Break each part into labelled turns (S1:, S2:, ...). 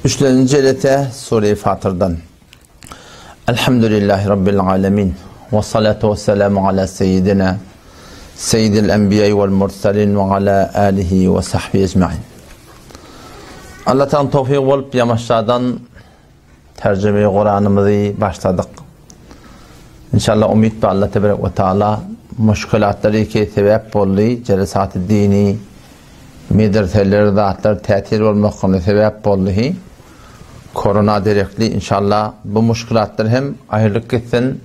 S1: Üçlenji jelese Sure-i Fatyrdan. Elhamdülillahi Rabbil alemin. Ve salatu ve selamu ala seyyidina seyyidil enbiya vel mursalin ve ala alihi ve sahbihi ecmain. Allah Teala towfik bolup ýamaşjadan terjime Kuranymyzy başladyk. İnşallah umyt bar Allah tebarek ve taala muşkilatlary ki sebäp boldy, jelesat-y dini medreseler zatlar tätil bolmaklygyna sebäp boldy hi. Korona derekli inşallah bu muşkilatlar hem aýrylyp gitsin.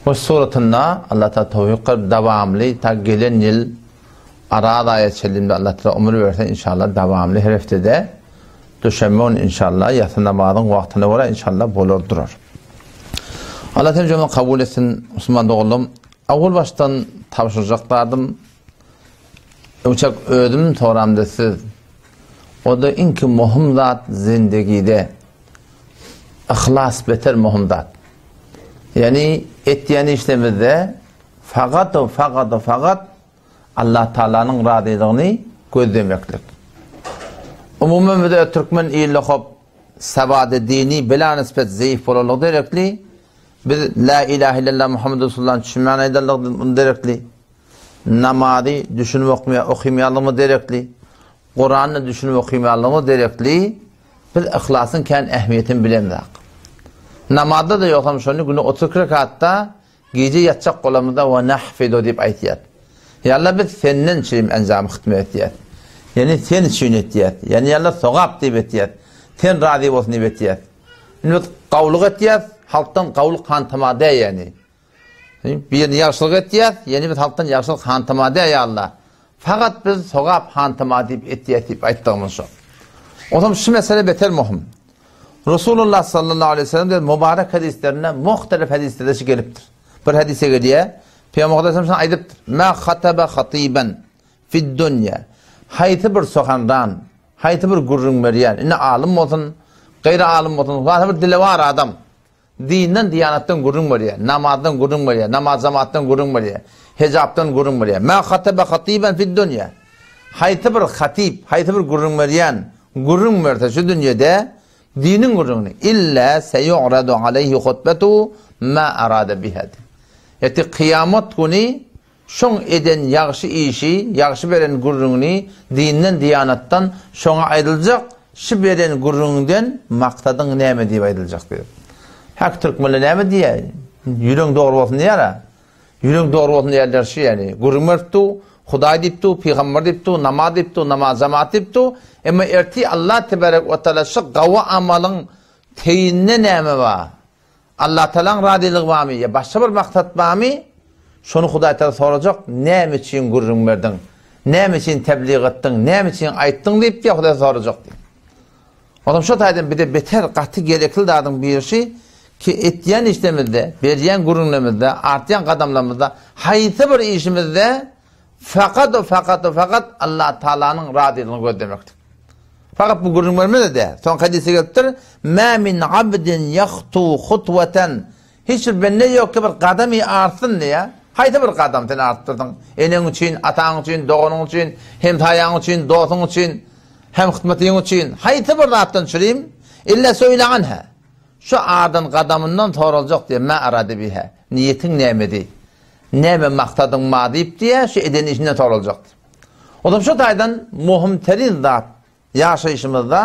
S1: Hoş suratynda Allah Taala towfik kylyp dawamly ta gelen ýyl Araz aýa çenli Allah Taala ömür berse inşallah dawamly her heftede duşenbe gün inşallah ýatsy namazyň wagtyna görä inşallah bolar durar. Allah sen kabul etsin Musulman doganlarym. Awwal başdan tabşyrjak zadym Uçak özüm soramda siz. O-da iňki möhüm zat zindegide. Yhlas beter möhüm zat. Ýagny etýän işlemizde fakat we fakat we fakat Allah Taalanyň razylygyny gözlemeklik. Umuman bize türkmen ilde hop sawady dini bela nispet zeýif bolanlygy derekli biz la ilahe illallah Muhammed Resulullah düşünmän aýdanlygy derekli Namazy düşünip okmaýar, okymaýanlygymyz derekli, Kurany düşünip okymaýanlygymyz derekli, biz yhlasyň kän ähmiýetini bilemzok. Namazda-da ýogsam şony günde 32 rekatda gije ýatjak bolamyzda we nahfidu diýip aýtýar. Ýa Allah biz senden üçin enjamy hytma etýäs. Ýani sen üçin etýäs. Ýani ýa Allah sogap diýip etýäs. Sen razy bolsun diýip etýäs. Indi biz gawlyk etýäs, halkdan gawlyk hantama däl ýani. Birini ýagşylyk etýäs, ýene biz halkdan ýagşylyk hantama däl ýa Allah. Fakat biz sogap hantama diýip etýäs diýip aýtdygymyz şo. Onsoň şu mesele beter möhüm. Resulullah sallallahu aleyhi ve sellem diýen mübarek hadislerinde muhtelif hadislerde şu gelipdir. Bir hadise gelýär, Peygamber aleyhisselam şunu aýdypdyr. Ma hataba hatiban fid dunya. Haýsy bir sohandan, haýsy bir gürrüň berýän, indi alym bolsun, gaýry alym bolsun, haýsy bir dilewar adam Dinden, diýanatdan gürrüň berýär, namazdan gürrüň berýär, namaz-jemaatdan gürrüň berýär, hijapdan gürrüň berýär. Mä hataba hatiban fid-dunýa. Haýsy bir hatip, haýsy bir gürrüň berýän gürrüň berse şu dünýede diniň gürrüňini, illa seýu'radu aleýhi hutbetuhu ma arada biha. Ertir kyýamat güni Şoň eden ýagşy işi, ýagşy beren gürrüňini dinden, diýanatdan şoňa aýdyljak, şy beren gürrüňiňden maksadyň näme diýip aýdyljak diýip. Häki türkmenler näme diýýär? Ýüregiň dogry bolsun diýýär-ä. Ýüregiň dogry bolsun diýýärler şy ýaly. Gürrüň berip du, Hudaý diýip du, pygamber diýip du, namaz diýip du, namaz jemaat diýip du. Emma ertir Allah tebarek we taala şy gawy amalyň teýinde näme bar? Allatagalaň razylygy barmy ýa başga bir maksat barmy, şony Hudaýtagala sorajak, näme üçin gürrüň berdiň, näme üçin tebliğ etdiň, näme üçin aýtdyň diýip diýýär Hudaý sorajak diýip. Onsoň şo taýdan bize beter gaty gerekli zadyň birisi ki etýän işlerimizde, berýän gürrüňlerimizde, artýan gadamlarymyzda haýsy bir işimizde Fakat we fakat we fakat Allah Taalanyň razylygyny gözlemekdir. Fakat bu gürrüň bermede däl. Soň hadysda gelipdir, Mä min abdin yahtu hutwatan Hiç bir bende ýok ki bir gadamy artsyn diýýär. Haýsy bir gadam sen artdyrdyň? Eneň üçin, ataň üçin, doganyň üçin, hemsaýaň üçin, dostuň üçin, hemhytmatyň üçin, haýsy bir zatdan çürim? Illa suila anha. Şu ardan gadamyndan soraljak diýýär. Mä arada biha. Niýetiň nämedi? Näme maksadyň bar diýip diýýär, şu eden işinden soraljak diýip. Onsoň şu taýdan möhüm terin zat ýaşaýşymyzda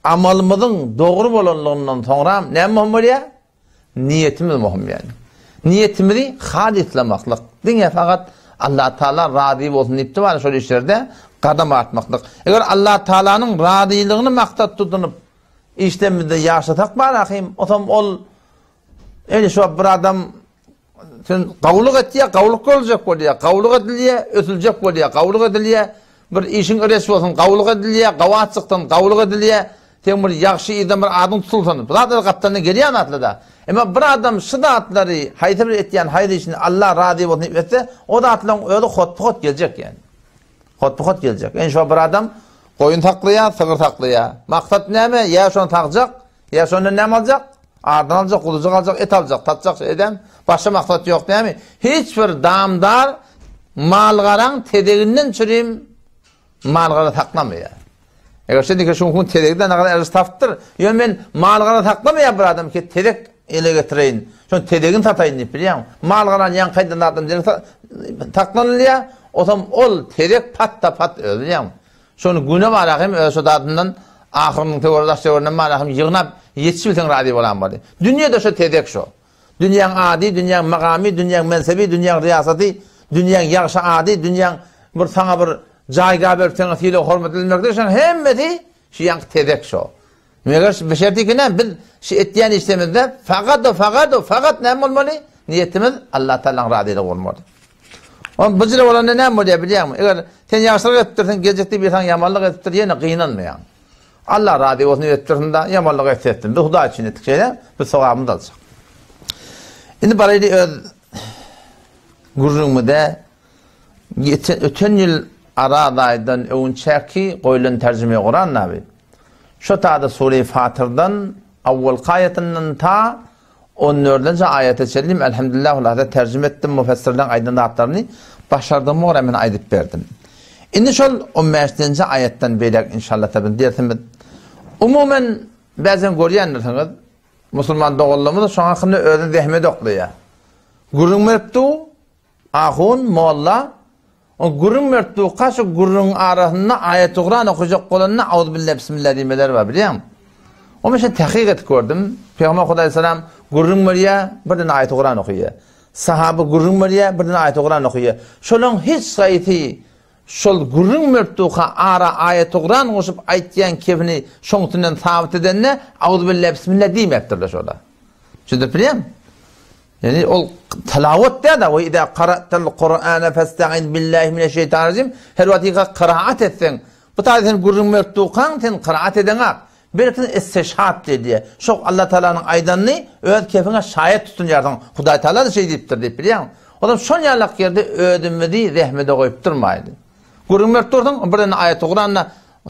S1: amalymyzyň dogry bolanlygyndan soňra näme möhüm bolýar? Niýetimiz möhüm ýagny. Niýetimizi halyslamaklyk, diňe fakat Allah Taala razy bolsun diýip bar şol işlerde gadam atmaklyk. Eger Allah Taalanyň razylygyny maksat tutunyp işlerimizde ýaşasak bar ahym, otam ol Ene şu bir adam Sen gawulyk etýär, gawulyk görüljek bolýar, gawulyk edilýär, ösüljek bolýar, gawulyk edilýär, bir işiň res bolsun, gawulyk edilýär, gawa çyksyn, gawulyk edilýär, seň bir ýagşy ýerden bir adyň tutulsyn. Bu zatlar gapdalyndan gelýän zatlar-da. Emma bir adam şu zatlary haýsy bir etýän haýyr işini Allah razy bolsun diýip etse, o zatlaryň özi hotba-hot geljek ýani. Hotba-hot geljek. Ene şu bir adam goýun saklaýar, sygyr saklaýar. Maksat näme? Ýa şony sagjak, Ýa şondan näme aljak? Ardan aljak, guzujyk aljak, et aljak, satjak edem. Başga maksat ýok näme? Hiç bir damdar mal-garaň tezeginden çürim mal-gara saklamaýar. Eger şeýdike şuňkuň tezegi-de nagada erziş tapypdyr. Ýöne men mal-gara saklamaýan bir adam ki, tezek ele getireýin, şoň tezegini sataýyn diýip bilýäňmi? Mal-garany ýaňky aýdan zatlaryň üzerine saklanylýar, osam ol tezek pat-da-pat özi bilýäňmi? Şony güne bara hem öz şo zadyndan ahyrynyň töweregi daş-töwereginden bara hem ýygnap ýetişibilseň razy bolan boldy. Dünýe-de şo tezek şo. Dünýäň ady, dünýäň magamy, dünýäň mensebi, dünýäň riýasaty, dünýäň ýagşy ady, dünýäň bir saňa bir jaýga berip saňa sylag-hormat edilmekleri şoň hemmesi şu ýaňky tezek şo. Meger şu şerti ki näme biz şu etýän işlerimizde fakat o fakat o fakat näme bolmaly? Niýetimiz Allah Taalanyň razylygy bolmaly. On bu jyra bolanda näme bolýar bilýäňmi? Eger sen ýagşylyk etdirseň, geljekde bir saňa ýamanlyk edipdir, ýene gynanmaýaň. Allah razy bolsun diýip etdirsin-da, ýamanlyk etse etsin. Biz Hudaý üçin etdik şeýle, biz sogabymyzy aljak. Indi baraýly öz gürrüňimize geçen öten ýyl Araz aýdan öňçäki goýlan terjime Kuran nabi. Şo tada Sure-i Fatyrdan awwalky aýatyndan ta On dördünji aýata çenli Elhamdülillah hulasa terjime etdim müfessirleň aýdan zatlaryny başardygyma görä men aýdyp berdim. Indi şol on bäşinji aýatdan beýläk inşallah tabi dersimiz umumen bäzen görýändirsiňiz musulman doganlarymyz şoň hakynda özüni zähmet oklaýar. Gürrüň berip dur Ahun, molla, o gürrüň berip durka şu gürrüňiň arasynda aýat-u-Kuran okajak bolanda auzubilla bismilla diýmeleri bar bilýäňmi? O men şeýle tahkyk edip gördüm. Pygamber Hudaý salam gürrüň berýär, birden aýat-u-Kuran okaýar. Sahaba gürrüň berýär, birden aýat-u-Kuran okaýar. Şolaryň hiç haýsy şol gürrüň berip durka ara aýat-u-Kuran goşup aýtýan kefini şoň üstünden sabyt edende auzubilla bismilla diýmepdirler şolar. Düşündirip bilýäňmi? Ýagny ol tilawat däl-de, we iza qara'tal Kur'ana festa'iz billahi mineşşeýtanirrajim, her wagt ýa kyraat etseň, bu taýda sen gürrüň berip durkaň, sen kyraat edeňak. Belki isteşhat diýilýär. Şo Allah Taalanyň aýdanyny öz kefiňe şaýat tutunýarsyň. Hudaý Taala-da şeý diýipdir diýip bilýäňmi? Olam şol ýalak ýerde özümizi zähmete goýup durmaýly. Gürrüň berip dursuň, birden aýaty Kuranda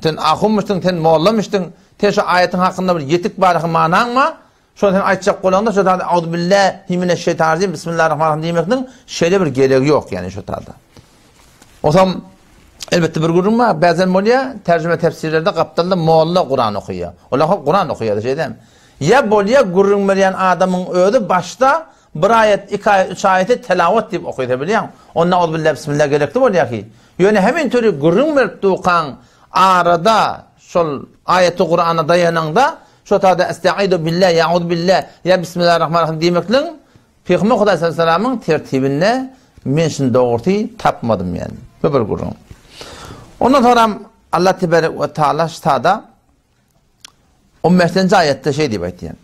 S1: sen ahunmyşdyň, sen mollamyşdyň, sen şu aýatyň hakynda bir ýetik barha manaň bar, Şony sen aýtjak bolaňda şo zady Auzubillahi mineşşeýtanirrajim Bismillahirrahmanirrahim diýmekniň şeýle bir geregi ýok ýani şo taýda. Osam elbetde bir gürrüň bar, bäzen bolýar, terjime tefsirlerde gapdalda molla Kuran okaýar. Olar hop Kuran okaýar şeýdem. Ýa bolýar gürrüň berýän adamyň özi başda bir aýat, iki aýat, üç aýaty telawat diýip okaýsa bilýäň. Onda Auzubillahi Bismillah gerekli bolýar ki. Ýöne hemin türi gürrüň berip durkaň arada şol aýaty Kurana daýanaňda Şo taýda Estaidu billah, ýa Auzu billah, ýa Bismillahirrahmanirrahim diýmekligiň Pygamber Hudaý sallallahu tertibinde men şuny dogrusy tapmadym ýani. Bu bir gürrüň. Ondan soňra Allah tebarek we taala şu taýda 15-nji aýatda şeý diýip aýtýar.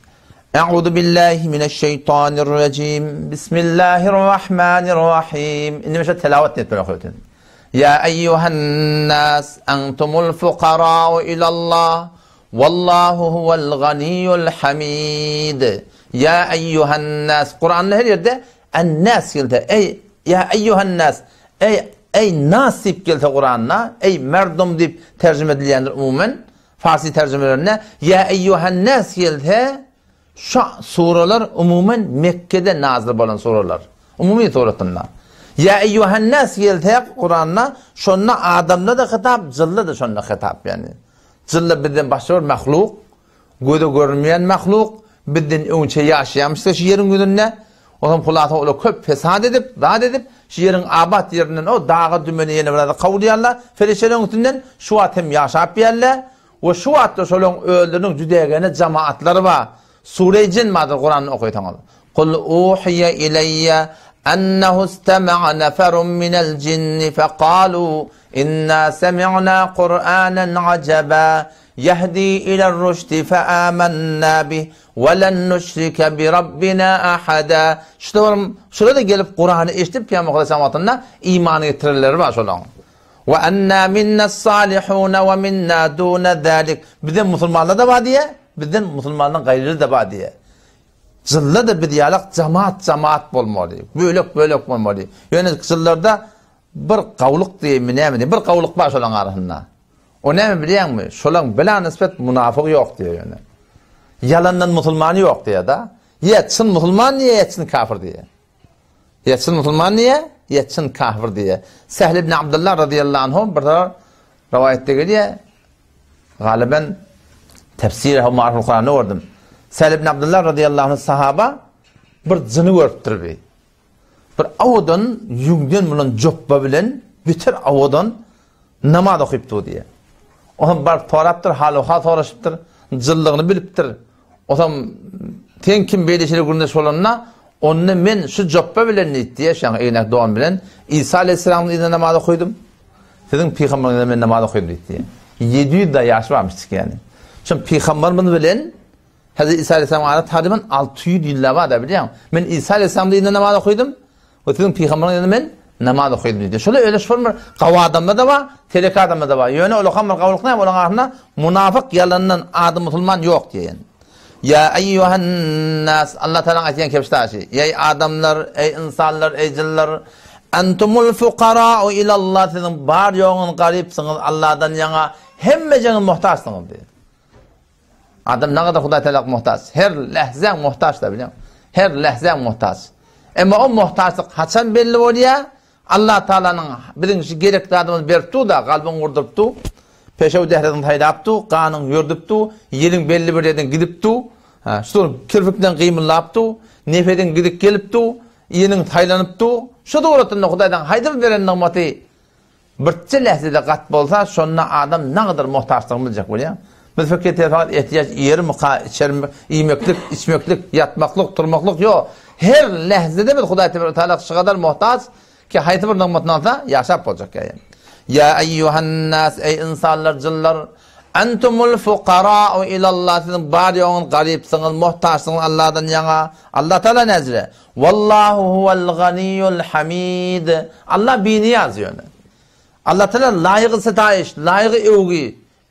S1: Euzu billahi mineşşeýtanirrajim. Bismillahirrahmanirrahim. Indi men şu telawat etmek okaýan. Ýa eýýuhan nas entumul fukarau ilallah. Wallahu huwal ganiýul hamid. Ýa eýýuhan nas. Kuranda her ýerde en-nas gelse, eý ýa eýýuhan nas, eý eý nas diýip gelse Kuranda, eý merdum diýip terjime edilýändir umumen farsi terjimelerinde. Ýa eýýuhan nas gelse, Şu suralar umuman Mekgede nazyl bolan suralar. Umumy suratynda. Ýa eýýuhannas gelse Kuranda şonda adamda-da hitap, jynda-da şonda hitap ýagny. Jynlar bizden başga bir mahluk, göze görünmeýän mahluk, bizden öňçe ýaşaýamyşda şu ýeriň ýüzünde. Onsoň hulasa olar köp fesat edip, zat edip, şu ýeriň abat ýerinden o daga dümeni ýene biraz kowulýarlar, perişdeleriň üstünden şu wagt hem ýaşap ýärler. We şu wagtda şolaň özleriniň jüdägene jamaatlary bar. Sure-i Jin bardyr Kuranda okaýsaňyz. Kul uhiýe ileýýe ennehu istema'a neferun minel jinni fekalu inna semi'na Kur'anen ajaba yehdi iler rüşdi feamanna bih we len nüşrike bi rabbina ahada. Şular da gelip Kurany eşidip Pygamber Hudaý wagtynda iman getirenleri bar şolaň. We enna minnas-salihuna we minna duna zalik. Bizden musulmanlar-da bar diýýär, bizden musulmandan gaýrylary-da bar diýýär. Jynlar-da biz ýalak jamaat-jamaat bolmaly, bölek-bölek bolmaly. Ýöne jynlarda bir gawlyk diýeýinmi näme diýeýin, bir gawlyk bar şolaryň arasynda. O näme bilýäňmi? Şolaryň bila nisbet munafygy ýok diýýär ýöne. Ýalandan musulmany ýok diýýär-de. Ýa çyn musulman diýýär, ýa çyn kafir diýýär. Ýa çyn musulman diýýär, ýa çyn kafir diýýär. Sähl ibn Abdullah razyýallahu anhu bir rowaýatda gelýär. Galyban Tefsir Mariful Kuranda gördüm. Sehl ibn Abdullah radıyallahu anh sahaba bir jyny görüpdir bir. Bir awadan ýüňden bolan jopba bilen beter awadan namaz okypdy diýýär. Otam baryp sorapdyr, hal-ohal soraşypdyr, jyllygyny bilipdir. Otam sen kim beýle şeýle gürrüňdeş bolanda, onda men şu jopba bilen diýip diýýär, şaňa egnek don bilen Isa aleyhisselamyň yzyna namaz okydym. Siziň pygamberiňize men namaz okydym diýip diýýär. 700 da ýaşy barmyş ýani. Şo pygamberimiz bilen Hezreti Isa aleyhisselam ara taryban 600 ýylla bar da bilýäň. Men Isa aleyhisselamyň yzyna namaz okydym. We siziň pygamberiňiz ýanynda men namaz okadym diýdi. Şolar öyle şol bir gawy adamda da bar, telek adamda da bar. Ýöne olakam bir gawulyk näme, olaryň arasynda munafyk ýalandan ady musulman ýok diýen. Ýa eýýuhan nas, Allah Taalaň aýtýan kebşdaşy. Eý adamlar, eý ynsanlar, eý jynlar, entumul fukara'u ilallah siziň bar ýoguňyz garypsyňyz Allahdan ýaňa hemmejeňiz muhtaçsyňyz diýdi. Adam nagadar Hudaý Teala muhtaç. Her lähzäň muhtaç da bilýäň. Her lähzäň muhtaç. Emma o muhtaçlyk haçan belli bolýar? Allah Taalanyň biziň şu gerek zadymyzy berip dur da, kalbyňy gurduryp dur. Peşew dährizini saýlap dur, ganyň ýördüp dur, ýeliň belli bir ýerden gidip dur. Ha, şu kirpikden gymyldap dur, nefesiň gidip gelip dur, ýeliň saýlanyp dur. Şu suratynda Hudaýdan haýsy bir beren nygmaty Birje lähzede gat bolsa, şonda adam nagadar muhtaçdygyny biljek bolýar. Biz pikir etýäris, fakat ehtiýaç iýermika, içermi, iýmeklik, içmeklik, ýatmaklyk, turmaklyk ýok. Her lähzede biz Hudaý tebaraka taala şu gadar muhtaç ki, haýsy bir nygmatyny alsa, ýaşap boljak ýa. Ýa eýýuhan-nas, eý ynsanlar, jynlar, entumul fukara'u ilallah, siziň bar ýoguňyz garypsyňyz, muhtaçsyňyz Allahdan ýaňa. Allah Taala näzire? Wallahu huwal ganiýul hamid. Allah biniýaz ýöne. Allah Taala laýygy sitaýyş, laýygy öwgi,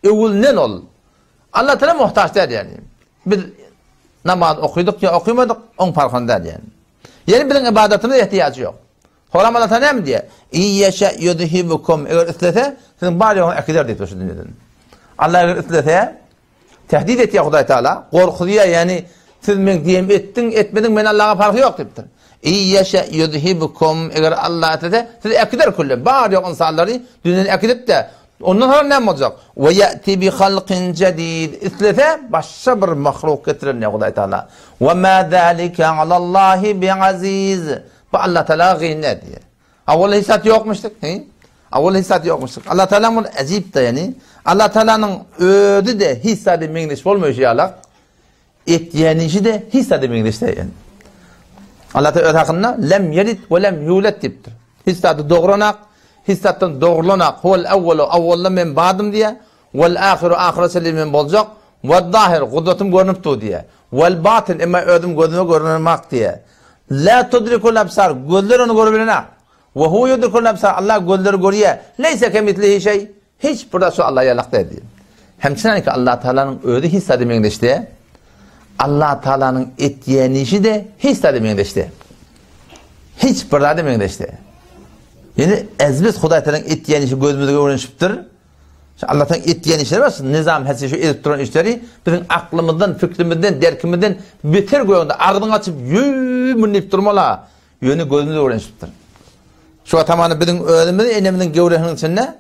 S1: öwülnen ol. Allah Taala muhtaç däl ýani. Biz namaz okydyk ýa okymadyk, oň parhyny däl ýani. Ýani biziň ybadatymyza ehtiýajy ýok. Soram Allah Taala näme diýýär? Iýeşe ýuzhibukum. Eger islese, siziň bar ýoguňyzy äkider diýip şu dünýeden. Allah eger islese, Tehdit etýär Hudaý Taala, gorkuzýar, ýagny siz meň diýen etdiň, etmediň, men Allaha parhy ýok diýipdir. Iýeşe ýuzhibukum, eger Allah islese, sizi äkider külle, bar ýok ynsanlary dünýeden äkidip-de, ondan soň näme boljak? We ýati bi halkin jedid, islese başga bir mahluk getirer diýýär Hudaý Taala. We ma zalika alallahi biaziz. Bu Allah Taala gyn däl diýýär. Awal hiç zat ýokmuşdyk, he? Awal hiç zat ýokmuşdyk. Allah Taala muny ajyp da ýani. Allah Taalanyň özi de hiç zada meňzeş bolmaýşy ýalak, etýän işi de hiç zada meňzeş däl ýani. Allah Taala öz hakynda lem ýelid we lem ýulad diýipdir. Hiç zady doguranak, hiç zatdan dogrulanak. Huwal awwalu, awwalda men bardym diýýär. Wal ahiru, ahyra çenli men boljak. Wal zahir, gudratym görnüp dur diýýär. Wal batyn, emma özüm gözüme görünemak diýýär. La tudrikul absar, gözler ony görüp bilenak. We huwe yudrikul absar, Allah gözleri görýär. Leýse kemislihi şeý, hiç bir zat şu Allaha ýalak däl diýýär. Hemçinanki Allah Taalanyň özi hiç zada meňzeş däl. Allah Taalanyň etýän işi-de hiç zada meňzeş däl. Hiç bir zada meňzeş däl. Ýöne ezbez Hudaý Taalanyň etýän işi gözümizge öwrenişipdir. Şu Allah'tan etýän işleri bar, şu nizam hälse şu edip duran işleri biziň aklymyzdan, fikrimizden, derkimizden beter gögünde agzyňy açyp ýöý mun diýip durmaly. Ýöne gözümiz öwrenişipdir. Şu atamany biziň özümiz enemiziň göwresiniň içinde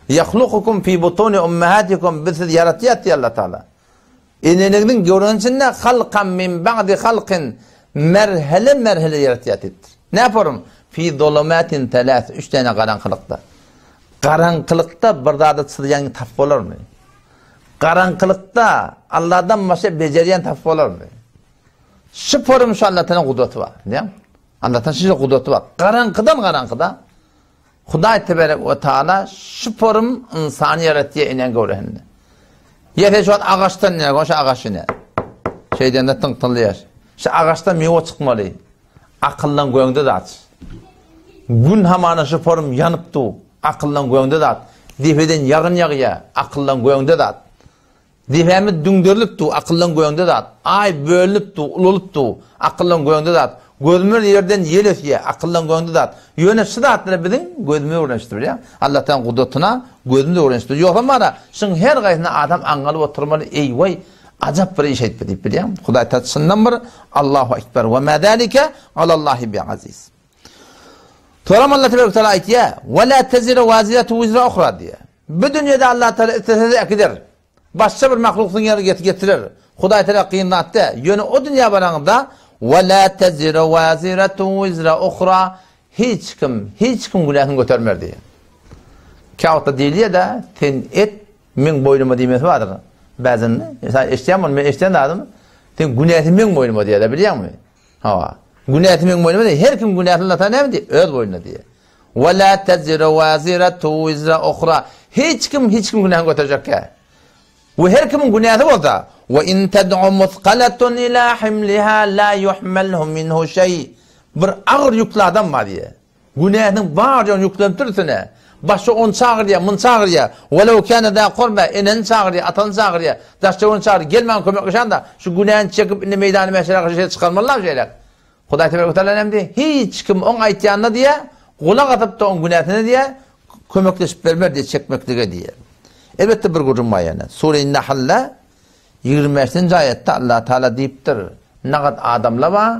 S1: Yahlukukum fi butuni ummahatikum biz sizi ýaratýar diýýär Allah Taala. Eneniňiziň göwresiniň içinde halkan min ba'di halkin merhele merhele ýaratýar diýipdir. Ne forum? Fi zulumatin telas, üç tane garaňkylykda. Garaňkylykda bir zady çyzýan tapyp bolarmy? Garaňkylykda Allahdan başga bejerýän tapyp bolarmy? Şu forum şu Allah'tan gudraty bar. Diýýän. Allah'tan şu gudraty bar. Garaňkydan garaňkyda Hudaý teberek we taala şu forum ynsany ýaratýar inen göwresinde. Ýa sen şu wagt agaçdan ine, goşa agaç ine. Şeýdende tyňk-tyňlaýar. Şu agaçdan miwe çykmaly. Akyldan göňde zat. Gün hamana şu forum ýanyp dur. Akyldan göňde zat. Depeden ýagyn ýagýar. Akyldan göňde zat. Depämiz düňderilip dur, akyldan göňde zat. Aý bölünip dur, ulalyp dur, akyldan göňde zat. Gözümiz ýerden ýel ösýär, akyldan göňde zat. Ýöne şu zatlara biziň gözümiz öwrenişdi bilýäň. Allahdan gudratyna gözümiz öwrenişdi. Ýogsam bara, şuň her gaýsyna adam aňňalyp oturmaly, eý waý, ajap bir iş aýtdy diýip bilýäň. Hudaý ta çyndan bir Allahu ekber we ma zalike alallahi bi aziz. Soram Allah tebaraka taala aýtýar, "Ve la teziru waziratun wizra uhra" diýýär. Bu dünýede Allah Taala islese-de äkider. Başga bir mahluk siziň ýaly getirer. Hudaý Tagala kyn zat däl. Ýöne o dünýä baraňyzda, Ve lâ teziru vâziretun vizre uhra, Hiç kim, hiç kim günäsini götermer diýýär. Käwagtda diýilýär-de, sen et, meň boýnuma diýmesi bardyr. Bäzen, sen eşidýäňmi ony, men eşiden zadym, sen günäsi meň boýnuma diýýär-de, bilýäňmi? Hawa. Günäsi meň boýnuma diýýär. Her kim günäsini Allah Tagala näme diýýär? Öz boýnuna diýýär. Ve lâ teziru vâziretun vizre uhra, Hiç kim, hiç kim günäsini göterjekkä. We her kimiň günäsi bolsa, Ve in ted'u musqalatun ila himliha la yuhmelhu minhu şeý. Bir agyr ýükli adam bar diýýär. Günäsiniň baryny ýüklenipdir üstüne. Başy ony çagyrýar, muny çagyrýar. Welew kâne zâ kurba, eneni çagyrýar, atany çagyrýar, daş-töweregini çagyrýar, gelmäň kömekleşäň-de, şu günäni çekip indi meýdany mäşere garşy şeýle çykarmaly-la şeýle. Hudaý tebarek we teala näme diýýär? Hiç kim oň aýtýanyna diýýär, gulak asyp-da oň günäsine diýýär, kömekleşip bermer diýýär, çekmeklige diýýär. Elbetde bir gürrüň bar ýene. Sure-i Nahlda 25-nji aýatda Allah Taala diýipdir, Nagat adamlar bar,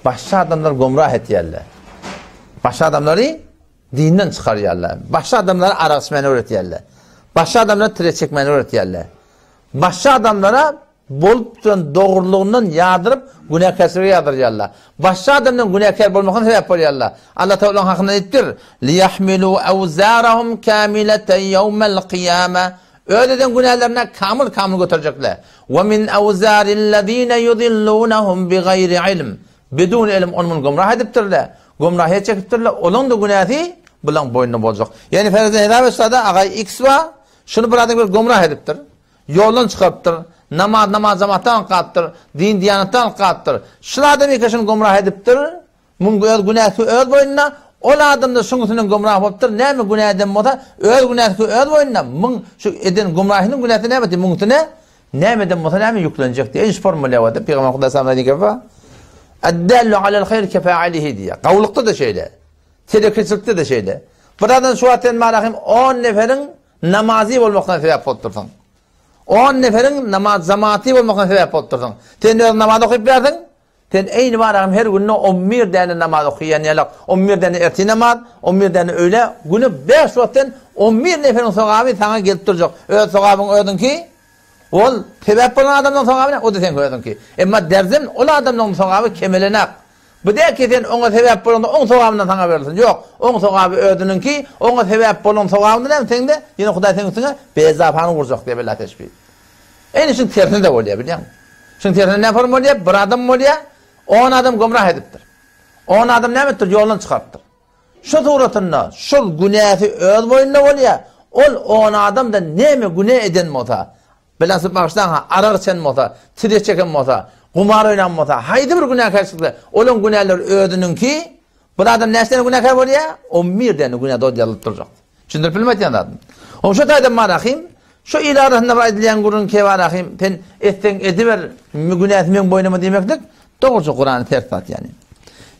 S1: başga adamlary gomrah etýärler. Başga adamlary dinden çykarýarlar. Başga adamlara arak içmäni öwretýärler. Başga adamlara tire çekmäni öwretýärler. Başga adamlara Bolup duran dogrulygyndan ýadyryp, günäkärçilige ýadyrýarlar. Başga adamdan günäkär bolmagyna sebäp bolýarlar. Allah Tagala olaryň hakynda aýdypdyr, Liýahmilu awzarahum kamileten ýewmel kyýame. Öz eden günälerini kamyl-kamyl göterjekler. We min awzarillezine yudillunahum bigaýri ilm. Bidun ilm ony muny gümrah edipdirler. Gümrahyýet çekipdirler. Olaryň-da günäsi bularyň boýnunda boljak. Ýagny ferezden hesap etse-de, agaý X bar, şuny bir adam gelip gümrah edipdir. Ýoldan çykarypdyr, namaz namaz jamatdan alyp galypdyr, din diýanatdan alyp galypdyr. Şul adam eke şuny gümrah edipdir, muň öz günäsi öz boýnuna, ol adam-da şuň üstünden gümrah bolupdyr, näme günä eden bolsa, öz günäsi öz boýnuna, muň şu eden gümrahynyň günäsi näme diýip, muň üstüne näme eden bolsa näme ýüklenjek diýip, şu formulýa bar, Pygamber Hudaý sallallahu aleyhi ve Eddallu alel hayr kefa'ilihi diýýär. Gawlykda-da şeýle. Telekeçilikde-de şeýle. Bir adam şu wagt sen marahym 10 neferiň Namazy bolmakdan sebäp bolupdyrsyň. On neferiň namaz jamaty bolmakdan sebäp bolupdyrsyň. Sen öz namaz okyp bersiň, sen eýni baragym her günde on bir däne namaz okaýan ýalak, on bir däne ertir namaz, on bir däne öýle, güne bäş wagt sen on bir neferiň sogaby saňa gelip durjak. Öz sogabyň özüňki, ol sebäp bolan adamlaryň sogaby, o-da seňki özüňki. Emma derzem ol adamlaryň sogaby kemelenak. Bu däl ki, sen oňa sebäp bolanda oň sogabyndan saňa berilsin. Ýok, oň sogaby özüniňki, oňa sebäp bolan sogabyňdan hem seňde, ýene Hudaý seň üstüňe bezapany urjak diýýär bela teşbih. Ine şuň tersine-de bolýar, bilýäňmi? Şuň tersine näme form bolýar? Bir adam bolýar, on adam gümrah edipdir. On adam näme edipdir? Ýoldan çykarypdyr. Şu suratynda şol günäsi öz boýnuna bolýar. Ol on adam-da näme günä eden bolsa, Bilasy bagyşlaň-ha, arak içen bolsa, tirek çeken bolsa, gumar oýnan bolsa, haýsy bir günäkärçilikde, olaň günäleri özüniňki, bir adam näçe däne günäkär bolýar? On bir däne günä doly ýazylyp durjak. Düşündirip bildim aýtýan zadym. Oň şo taýdan Marahym, şu il arasynda bir aýdylýan gürrüň Kebarahym, sen etseň ediber, günäsi meň boýnuma diýmeklik, dogruça Kurany ters zat ýani.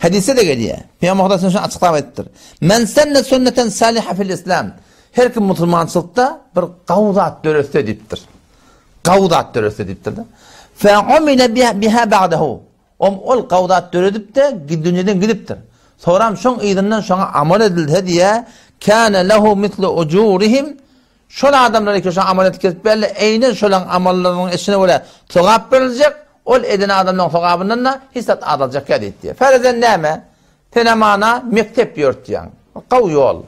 S1: Hadisde-de gelýär. Pygamber Hudaý şony açyklap aýdypdyr. Men senne sünneten saliha fil islam. Her kim musulmançylykda bir gawy zat döretse diýipdir. Gawy zat döretse diýipdir-de. Fe umile biha ba'dahu. Om ol gawy zat döredip-de dünýeden gidipdir. Soram şoň yzyndan şoňa amal edilse diýä, kana lehu mislu ujurihim. Şol adamlar ki şoňa amal edip gezip berle, eýnen şolaň amallarynyň içine görä sogap beriljek, ol eden adamlaryň sogabyndan-da hiç zat azaljak ýa diýipdir. Ferezen näme? Sen amana mekdep ýörtýäň. Gawy ýol.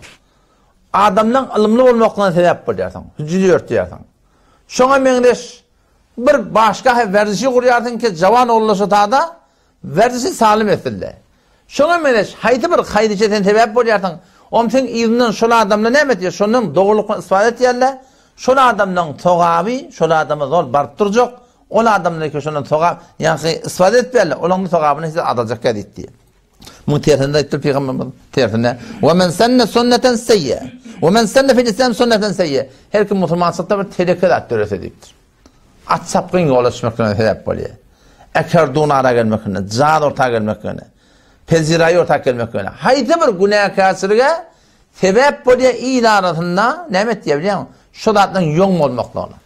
S1: Adamlaň ylymly bolmaklygyna sebäp bolýarsyň, hüjüli ýörtýärsiň. Şoňa meňzeş bir başga hem werzişi gurýarsyň ki, jawan ogullaşa tada werzişi salym etsinler. Şoňa meňzeş haýsy bir haýyr işe sen sebäp bolýarsyň, om seň yzyňdan şol adamlar näme etýär, şondan dogrulyk bilen istifade etýärler, şol adamlaň sogaby şol adama zol baryp durjak, ol adamlar ki şondan sogap, ýaňky istifade etýärler, olaň sogabyny hiç azaljakýa diýdi. Muň tersine aýtdy pygamberimiz. Tersine. Ve men senne sünneten seyye. Ve men senne fil islam sünneten seyye. Her kim musulmançylykda bir teleke zat dörese diýipdir. At çapgyn ýola düşmeklerine sebäp bolýar. Eker dunara gelmekine, jaz orta gelmekine, peziraý orta gelmekine. Haýsy bir günäkärçilige sebäp bolýar il arasynda näme etýär bilýäňmi? Şu zatlaryň ýoň bolmaklygyna.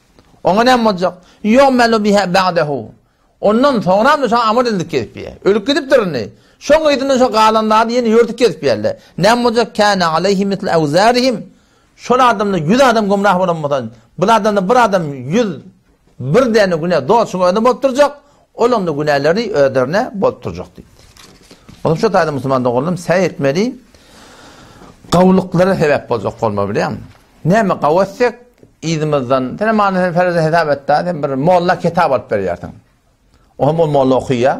S1: Oňa näme boljak? Ýo'melu biha ba'dahu. Ondan soňram şoňa amal edildik gezip ýer. Ölüp gidipdir indi. Şoň yzyndan şo galan zady ýene ýörtüp gezip ýerler. Näme boljak? Kâne aleyhi mislu awzarihim. Şol adamda 100 adam gümrah bolan bolsa, bir adamda bir adam 100. Bir däne günä doly şuň özüne bolup durjak, olaň-da günäleri özlerine bolup durjak diýdi. Onuň şu taýda musulman doganlarym säý etmeli, gawulyklara sebäp boljak bolma bilýäňmi? Näme gawy etsek, yzymyzdan, sen hem sen fereze hesap et-dä, sen bir molla kitap alyp berýärsiň. O hem ol molla okaýar.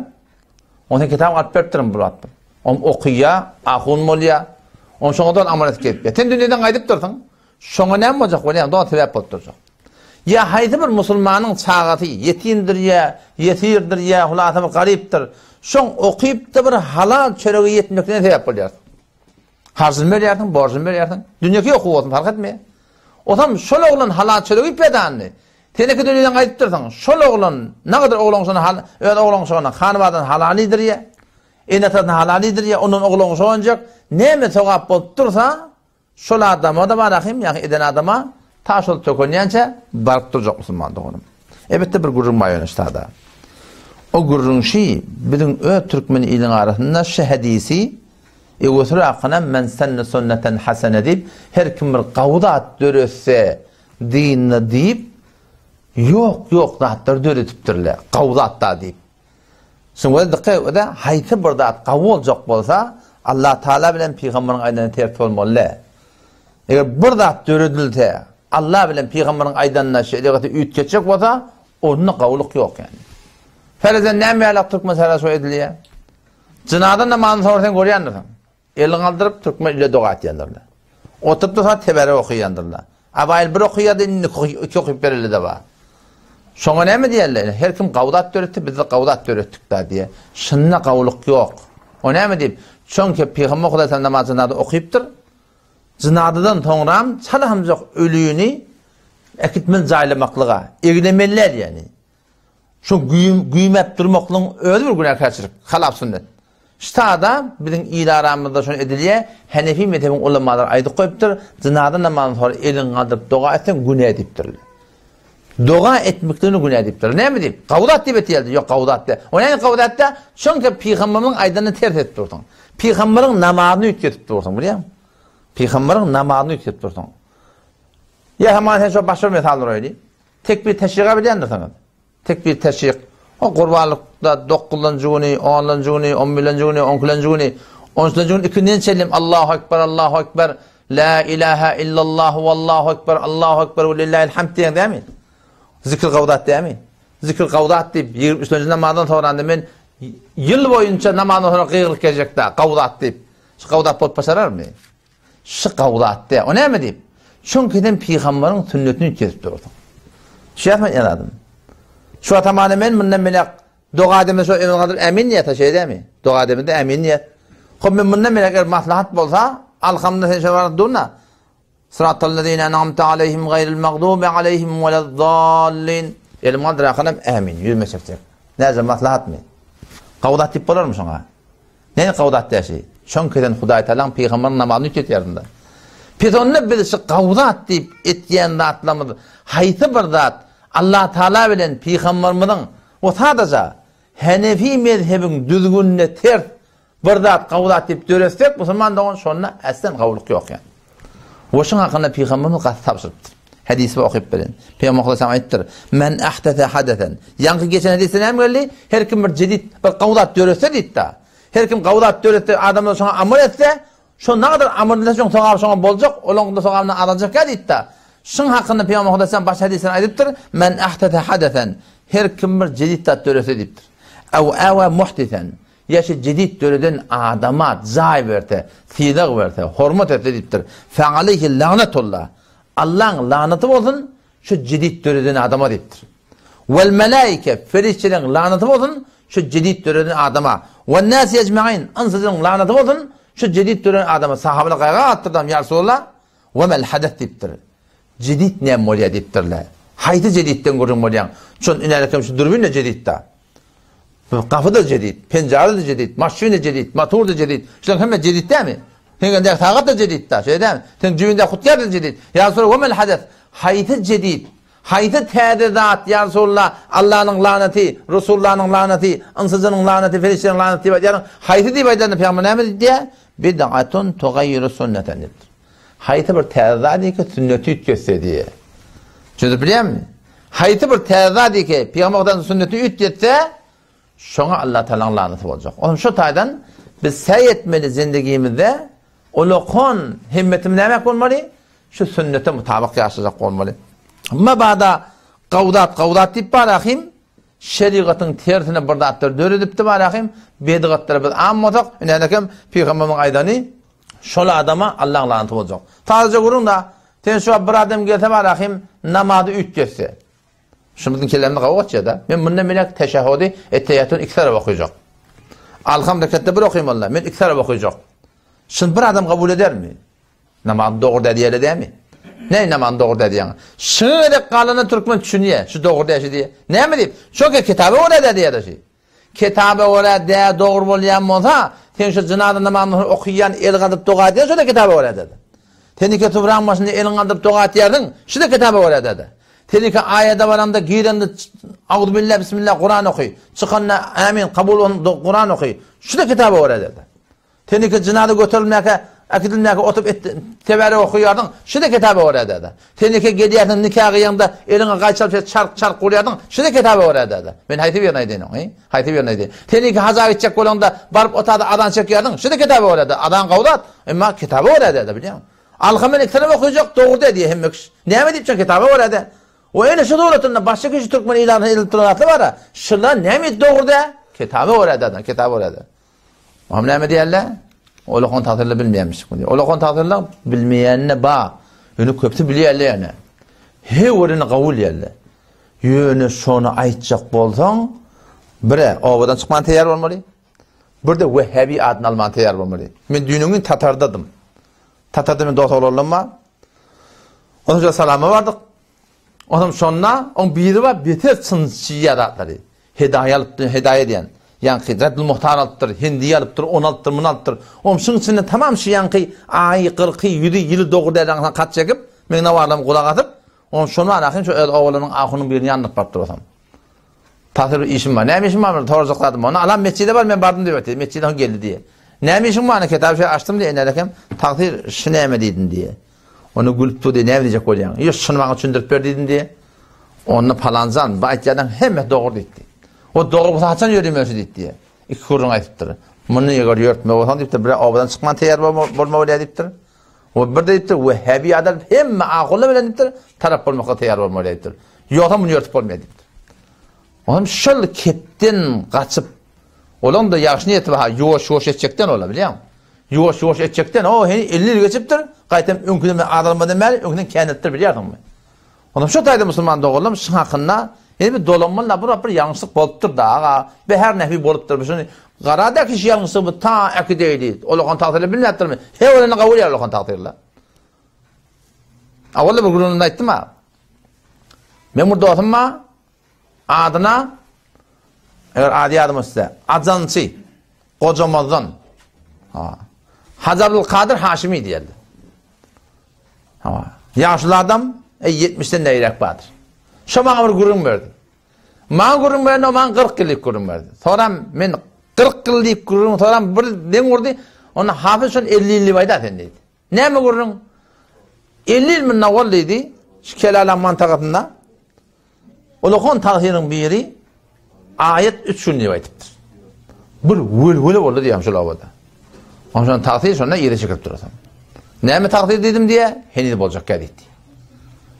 S1: O sen kitap alyp beripdirin bu wagt. O hem okaýar, ahun bolýar. Oň şoňa doly amal edip gezip. Sen dünýeden gaýdyp dursuň. Şoňa näme boljak bolýaň, doly sebäp bolup durjak. Ýa haýsy bir musulmanyň çagasy ýetimdir ýa ýesirdir ýa hulasa bir garypdyr. Şoň okyp-da bir halal çörege ýetmekine sebäp bolýarsyň. Harjyny berýärsiň, borjuny berýärsiň. Dünýeki okuw bolsun, fark etmeýär. Osam şol oglan halal çöregi iýip ýatandy. Sen eki dünýeden gaýdyp dursuň. Şol oglan nagadyr oglan şony öz oglan şony hanybadan halal iýdirýär. Ene-atasyna halal iýdirýär, ondan oglan şonjak näme sogap bolup dursa, Şol adama-da bar rahym, ýagny eden adama ta şol tökenýänçä baryp durjak musulman doganym. Elbetde bir gürrüň bar ýöne ştada. O gürrüň şi, biziň öz türkmen iliň arasynda şi hadisi Ebu Hakynam men senne sunneten hasene diýip, her kim bir gawy zat döretse dinde diýip, ýok ýok zatlar döredipdirler, gawy zat da diýip. Şuňa dykgat edä, haýsy bir zat gawy boljak bolsa, Allah Taala bilen pygamberiň aýdanyna ters bolmaly däl. Eger bir zat döredilse, Allah bilen pygamberiň aýdanyna şerigaty üýtgetjek bolsa, onda gawulyk ýok ýani. Ferezen näme ýalak türkmen sara şo edilýär? Jynaza namazyny soňra sen görýändirsiň. Elini galdyryp türkmen ile doga etýändirler. Oturyp dursa teberek okaýandyrlar. Abaýyl bir okaýardy indi iki okyp bereli-de bar. Şoňa näme diýerler? Her kim gawy zat döretdi, biz-de gawy zat döretdik-dä diýýär. Şunda gawulyk ýok. O näme diýip? Çünki Pygamber Hudaý namaz jynaza okypdyr. Jynazadan soňram çalahamjak ölüni äkitmeli jaýlamaklyga, eglemeli däl ýagny. Şu güýmäp durmaklygyň özi bir günäkärçilik, halap sünnet. Ştada biziň il aramyzda şony edilýär, Henefi mezhebiň ulamalary aýdyp goýupdyr, jynaza namazyndan soňra eliňi galdyryp doga etseň günä diýipdirler. Doga etmekligini günä diýipdirler. Näme diýip? Gawy zat diýip etýärdi. Ýok, gawy zat däl. O näme gawy zat däl? Çünki pygamberimiziň aýdanyny ters edip dursuň. Pygamberiň namazyny üýtgedip dursuň, bilýäňmi? Pygamberiň namazyny üýtgedip dursuň. Ýa haman sen şo başga bir mysal uraýly. Tekbir teşriga bilýändirsiňiz. Tekbir teşrik. O gurbanlykda dokuzynjy güni, onunjy güni, on birinji güni, on ikinji güni, on üçünji güni ikinden çenli Allahu ekber, Allahu ekber, la ilaha illallah, wallahu ekber, Allahu ekber we lillahil hamd diýen dämi? Zikr gawdat dämi? Zikr gawdat diýip 23-nji namazdan soňra men ýyl boýunça namazdan soňra gygyryp gezjek-dä, gawdat diýip. Şu gawdat bolup başararmy? Şy gawy zat däl. O näme diýip? Çünki sen pygambaryň sünnetini üýtgedip dursuň. Düşýärmi aýdýan zadym? Şu atamany men mundan beýläk doga edemde şo elini galdyryp ämin diýýär, şeýle dälmi? Doga edemde ämin diýýär. Hop men mundan beýläk eger maslahat bolsa, alhamda sen şo barada durna. Sıratallezine en'amte aleyhim gaýril magdubi aleyhim welezzallin. Elim galdyrakanam ämin, ýüzüme çekjek. Näce maslahatmy? Gawy zat diýip bolarmy şoňa? Näme gawzat däşi? Şoň kesen Hudaý Tagalaň pygambaryň namazyny üýtgetýärsiň-dä. Pes onda biz şu gawzat diýip etýän zatlarymyz haýsy bir zat Allah Tagala bilen pygambarymyzyň we sadaja Henefi mezhebiň düzgünine ters bir zat gawzat diýip döretsek musulman dogan şonda äslen gawulyk ýok ýa. We şuň hakynda pygambarymyz gaty tabşyrypdyr. Hadysy okyp beren. Pygamber sallallahu aýtdyr: "Men ahdese hadesen." Ýaňky geçen hadysda näme geldi? Her kim bir jedid, bir gowy zat döretse diýdi. Her kim gowy zat döretse, adamlar şoňa amal etse, şo nagadar amal etse, şoň sogaby şoňa boljak, olaň da sogabyny alajak ýa diýdi. Şuň hakynda Pygamber sallallahu baş hadysynda aýdypdyr: "Men ahdese hadesen." Her kim bir jedid zat döretse diýipdir. Aw awa muhdisen. Ýa şu jedit döreden adama jaý berse, sylag berse, hormat etse diýipdir. Fealeyhi lagnetullah. Allaň lanaty bolsun şu jedit döreden adama diýipdir. Wel melaike, perişdeleriň lanaty bolsun şu jedit döreden adama. Wen nasi ecmain, ynsyjyň lanaty bolsun şu jedit döreden adama. Sahabalar gaýga galypdyrlar, ýa Resulallah, we mel hades diýipdir. Jedit näme bolýar diýipdirler. Haýsy jeditden gürrüň bolýaň? Şon inälekem şu dürbin-de jedit-da. Gapy-da jedit, penjara-da jedit, maşyn-da jedit, motor-da jedit. Şularyň hemme jedit dälmi? Seň elindäki sagat-da jedit-da, şeýle dälmi? Seň jübündäki hutýar-da jedit. Ýa Resulallah, we mel hades? Haýsy jedit? Haýsy täze zat, ýa Resulallah, Allanyň lanaty, Resulallanyň lanaty, ynsyjynyň lanaty, perişdeleriň lanaty diýip aýdýaryň. Haýsy diýip aýdanda pygamber näme diýýär? Bid'atun tugaýýiru sünneten diýipdir. Haýsy bir täze zat diýki sünneti üýtgetse diýýär. Çözüp bilýärmi? Haýsy bir täze zat eke, Pygamber Hudaýyň sünnetini üýtgetse, şoňa Allah Tagalaň lanaty boljak. Onuň şu taýdan biz säý etmeli zindigimizde ulakan himmetimiz näme bolmaly? Şu sünnete mutabyk ýaşajak bolmaly. Mabada gawzat gawzat diýip bar ahim, şerigatyň tersine bir zatlar döredipdi bar ahim, bedgatlara biz am bolsak, ine hem pygamberimiziň aýdany şol adama Allaň lanaty boljak. Sadaja gürrüň da, sen şu bir adam gelse bar ahim namazy üýtgetse. Şu biziň kellämize gawy gaçýar-da. Men mundan beýläk teşehhudi, ettehiýatyny iki tarap okajak. Alham reketde bir okaýmaly-da, men iki tarap okajak. Şuny bir adam kabul edermi? Namaz dogry däl diýeli dämi? Ne namaz dogry däl diýýäň? Şuňa gezek galanda türkmen düşünýär, şu dogry däl şu diýýär. Näme diýip? Çünki kitaba görä däl diýýär şu. Kitaba görä däl dogry bolýan bolsa, sen şu jynaza namazyny okaýan, el galdyryp doga edýän şo-da kitaba görä däl. Sen iki subraň başynda eliňi galdyryp doga etýärsiň, şu-da kitaba görä däl. Sen iki aýada baranda girende Auzubilla bismillah Kuran oky, çykanda Amin kabul bolsun Kuran oky, şu-da kitaba görä däl. Sen iki jynaza göterilmäkä, äkidilmäkä oturyp et, tebärek okaýardyň, şu-da kitaba görä däl. Sen iki gelýärsiň nika gyýaňda eliňe gaýçy alyp şeýle çark-çark urýardyň, şu-da kitaba görä däl. Men haýsy birini aýdaýyn oň, he? Haýsy birini aýdaýyn? Sen iki haja gitjek bolaňda baryp otagda azan çekýärdiň, şu-da kitaba görä däl. Azan gowy zat, emma kitaba görä däl, bilýäňmi? Alha men ikisinem okajak, dogry däl diýýär hemme kişi. Näme diýip sen kitaba görä däl? O ene şu suratynda başga kişi türkmen ilatyna edilip duran zatlar bar-a. Şular näme dogry däl? Kitaba görä däl, kitaba görä däl. Oňa näme diýerler? Olakan tagtyrlar bilmeýärmiş. Olakan tagtyrlar bilmeýänine ba. Ýöne köpüsi bilýärler ýöne. He birini kabul edýärler. Ýöne şony aýtjak bolsaň, bire obadan çykman taýýar bolmaly. Bir de Wehhabi adyny alman taýýar bolmaly. Men düýnüň gün Tatardadym. Tatarda men dost oglanlarym bar. Ondan salama bardyk. Onam şonda oň biri bar beter çyn şiýa zatlary. Hedaýa alypdyr, hedaýa diýen. Ýaňky Reddul Muhtar alypdyr, Hindiýa alypdyr, ony alypdyr, muny alypdyr. Oň şuň içinde tamam şu ýaňky aýy, kyrky, ýüzi, ýyly dogry däl ýaňsyna kat çekip, meň nawarlarymy gulak asyp, oň şony bar ahyn şu öz obalarynyň ahunyň birini ýandyryp barypdyr osam. Tasyr bir işim bar. Näme işiň bar? Sorajak zadym bar. Alam metjide bar, men bardym diýip aýtdy. Metjide geldi diýe. Näme işiň bar? Kitaby şeý açdym diýe, enelekem tagsyr şu näme diýdim diýe. Onda gülüp dur diýe, näme diýjek bolýaň? Ýok, şuny maňa düşündirip ber diýdim diýe. Onda palanjan, bu aýtýanlaryň hemmesi dogry diýdi. O dogry bolsa haçan ýöreyim şu diýdi diýe. Iki gürrüň aýdypdyr. Muny eger ýörtme bolsaň diýipdir, bir obadan çykman taýýar bolma bolýar diýipdir. O bir diýipdir, Wehhabi adam hemme ahulla bilen diýipdir, tarap bolmakda taýýar bolmaly diýipdir. Ýogsa muny ýörtüp bolmaýar diýipdir. Olam şol kepden gaçyp, olaň da ýagşy niýeti bar, ýuwaş-ýuwaş etjekden ola, bilýäňmi? Ýuwaş-ýuwaş etjekden, o heni 50 ýyl geçipdir, gaýtam öňküden azalmadan bäri öňküden känelipdir bilýärsiňmi? Onam şo taýda musulman doganlarym şuň hakynda ýene bir dolanmaly bir bir ýalňyşlyk bolupdyr da aga, be her nähili bolupdyr bu şuny garada kişi ýalňyşlygy bu ta äkideýdi. Olakan tagtyrlar bilmäpdirmi? He olany kabul ýar olakan tagtyrlar. Awalda bir gürrüňde aýtdym ha. Men bir dostum bar. Adyna eger ady ýadyma düşse, Ajançy Gojamazdan. Ha. Hajy Abdulkadyr Haşimi diýerdi. Ha. Ýaşuly adam, e 70-den nägiräk bardyr. Şo maňa bir gürrüň berdi. Maňa gürrüň berende o maňa 40 ýyllyk gürrüň berdi. Soram men 40 ýyllyk gürrüň soram bir deň urdy. Onda Hafyz şol 50 ýyllyk aýda sen diýdi. Näme gürrüň? 50 ýyl mundan owal diýdi, şu Kelala mantakasynda Ulakan tagsyryň biri aýat 3 gün diýip aýdypdyr. Bir welwele boldy diýýär şol obada. Onsoň tagsyr şonda ýere çekilip durasam. Näme tagsyr diýdim diýe, heniz boljak ýa diýdi.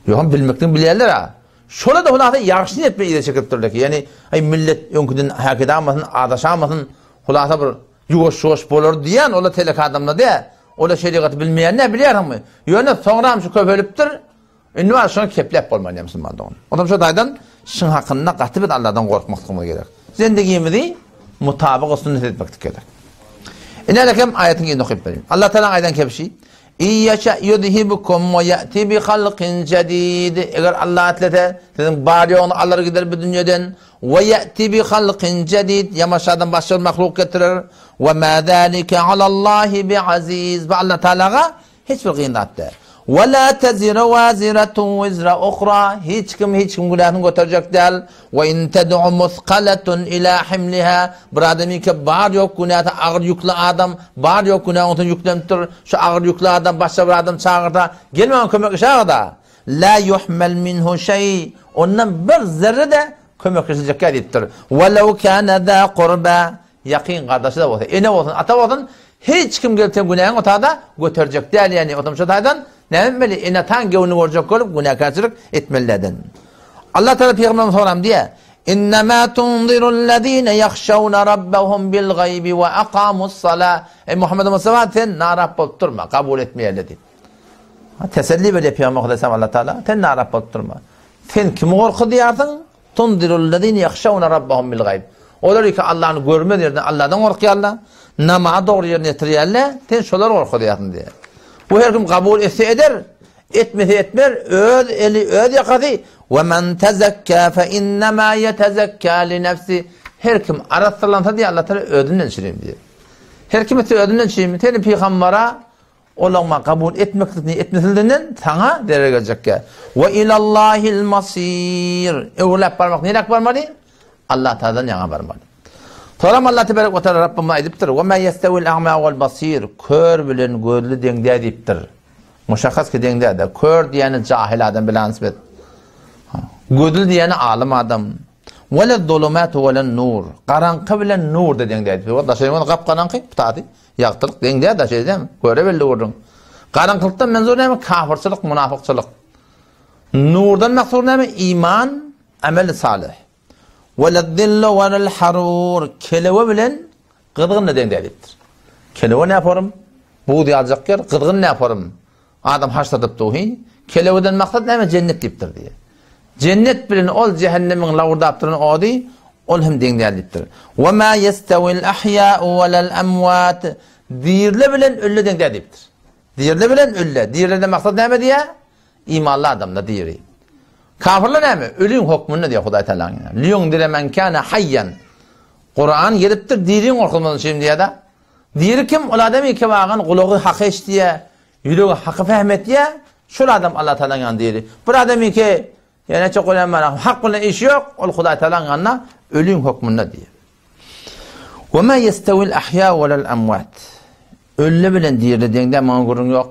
S1: Ýogam bilmekden bilýärler ha. Şola da hulasa ýagşy niýet bilen ýere çekilip durlar ki, ýani aý millet öňküden häkide almasyn, azaşamasyn, hulasa bir Ýuwaş-ýuwaş bolar diýýän ola telek adamlar dä. Ola şerigaty bilmeýän nä bilýärsiňmi? Ýöne soňram şu köpelipdir. Indi bar şony kepläp bolman ýa musulman dogan. Ondan şo taýdan şyň hakynda gaty biz Allahdan gorkmaklygymyz gerek. Zendigimizi mutabyk sünnet etmeklik gerek. Ine alekem aýatyň ýerini okyp bereyim. Allah Taala aýdan kebşi Iýeşe ýuzhibukum we ýati bi halkin jedid. Eger Allah islese, siziň bar ýoguny alar gider bu dünýeden. We ýati bi halkin jedid. Ýamaşadan başga bir mahluk getirer. We ma zalike alallahi bi aziz. Bu Allah Taalaga hiç bir kyn zat däl. We la teziru waziratun wizra uhra. Hiç kim hiç kim günäsini göterjek däl. We in ted'u muthqalatun ila himliha. Bir adamyňky bar ýok günäsi agyr ýükli adam, bar ýok günä ondan ýüklenipdir. Şu agyr ýükli adam başga bir adam çagyrsa, gel maňa kömek işe agada. La yuhmel minhu şeý, ondan bir zerre-de kömekleşiljek däl diýipdir. Welew kâne zâ kurbâ, ýakyn gardaşy-da bolsa, ene bolsun, ata bolsun, hiç kim gelip seň günäňi otada göterjek däl, ýagny otam şo taýdan näme etmeli, ene-ataň göwnüni görjek bolup günäkärçilik etmeli dälden. Allah Tagala pygamberimiz soram diýýär, Innemâ tunzirullezîne ýahşewne rabbehum bil gaýbi we akamus-salâ. Eý Muhammed Mustafa sen narap bolup durma, kabul etmeýärler diýip. Teselli berýär Pygamber Hudaýsam Allah Taala, sen narap bolup durma. Sen kimi gorkuzýarsyň? Tunzirullezîne ýahşewne rabbehum bil gaýb. Olar ki Allahny görmez ýerden Allahdan gorkýarlar, namazy dogry ýerine ýetirýärler, sen şolary gorkuzýarsyň diýýär. Bu her kim kabul etse eder, Etmese etmer, öz eli, öz ýakasy, Ve men tezekkä fe innema yetezekkä li nefsi. Her kim arassalansa diýýär Allah Taala özünden çirim diýýär. Her kim etse özünden çirim. Seni pygambara olaňma kabul etmeklikni etmesliginden saňa zerer geljekkä. Ve ilallahil masir. Öwrüläp barmak niräk barmaly? Allah Taaladan ýaňa barmaly. Soram Allah tebarek we taala Rabbimiz aýdypdyr: "Ve ma yestewil a'ma vel basir." Kör bilen gözli deň däl diýipdir. Muşahhas ki deň däl-de. Kör diýeni jahil adam bilanisbet. Gözli diýeni alym adam. Wele zulumatu wele nur. Garaňky bilen nur da deň däl. Daşary bolsa gap-garaňky, putady. Ýagtylyk deň däl daşary däl. Köre belli gürrüň. Garaňkylykdan menzur näme? Kafyrçylyk, munafykçylyk. Nurdan maksur näme? Iman, amel salyh. Wele zillu welel harur. Kelewe bilen gyzgyn da deň däl diýipdir. Kelewe näporum? Buz ýaljak ýer, gyzgyn näporum? Adam haşladyp duhy. Keleweden maksat näme? Jennet diýipdir diýýär. Jennet bilen ol jähennemiň lawurdap duran ody, ol hem deň däl diýipdir. Wa ma yestawil ahya'u welel amwat. Dirle bilen ölle deň däl diýipdir. Dirle bilen ölle. Dirleden maksat näme diýýär? Imanly adamlar diri. Kafirler näme? Ölüň hokmunda diýýär Hudaý Tagalaň. Liyundire men kana hayyan. Kuran gelipdir diriň gorkuzmasyn üçin diýýär-de. Diri kim? Ol adam iki bagan gulagy haky eşidýär, ýüregi haky fehm etýär. Şol adam Allah Tagalaň ýanynda diri. Bir adam iki ýa näçe goýan bar, hak bilen işi ýok, ol Hudaý Tagalaň ýanynda ölüň hokmunda diýýär. Wa ma yestawil ahýa welal amwat. Ölli bilen dirili deň däl, muňa gürrüň ýok.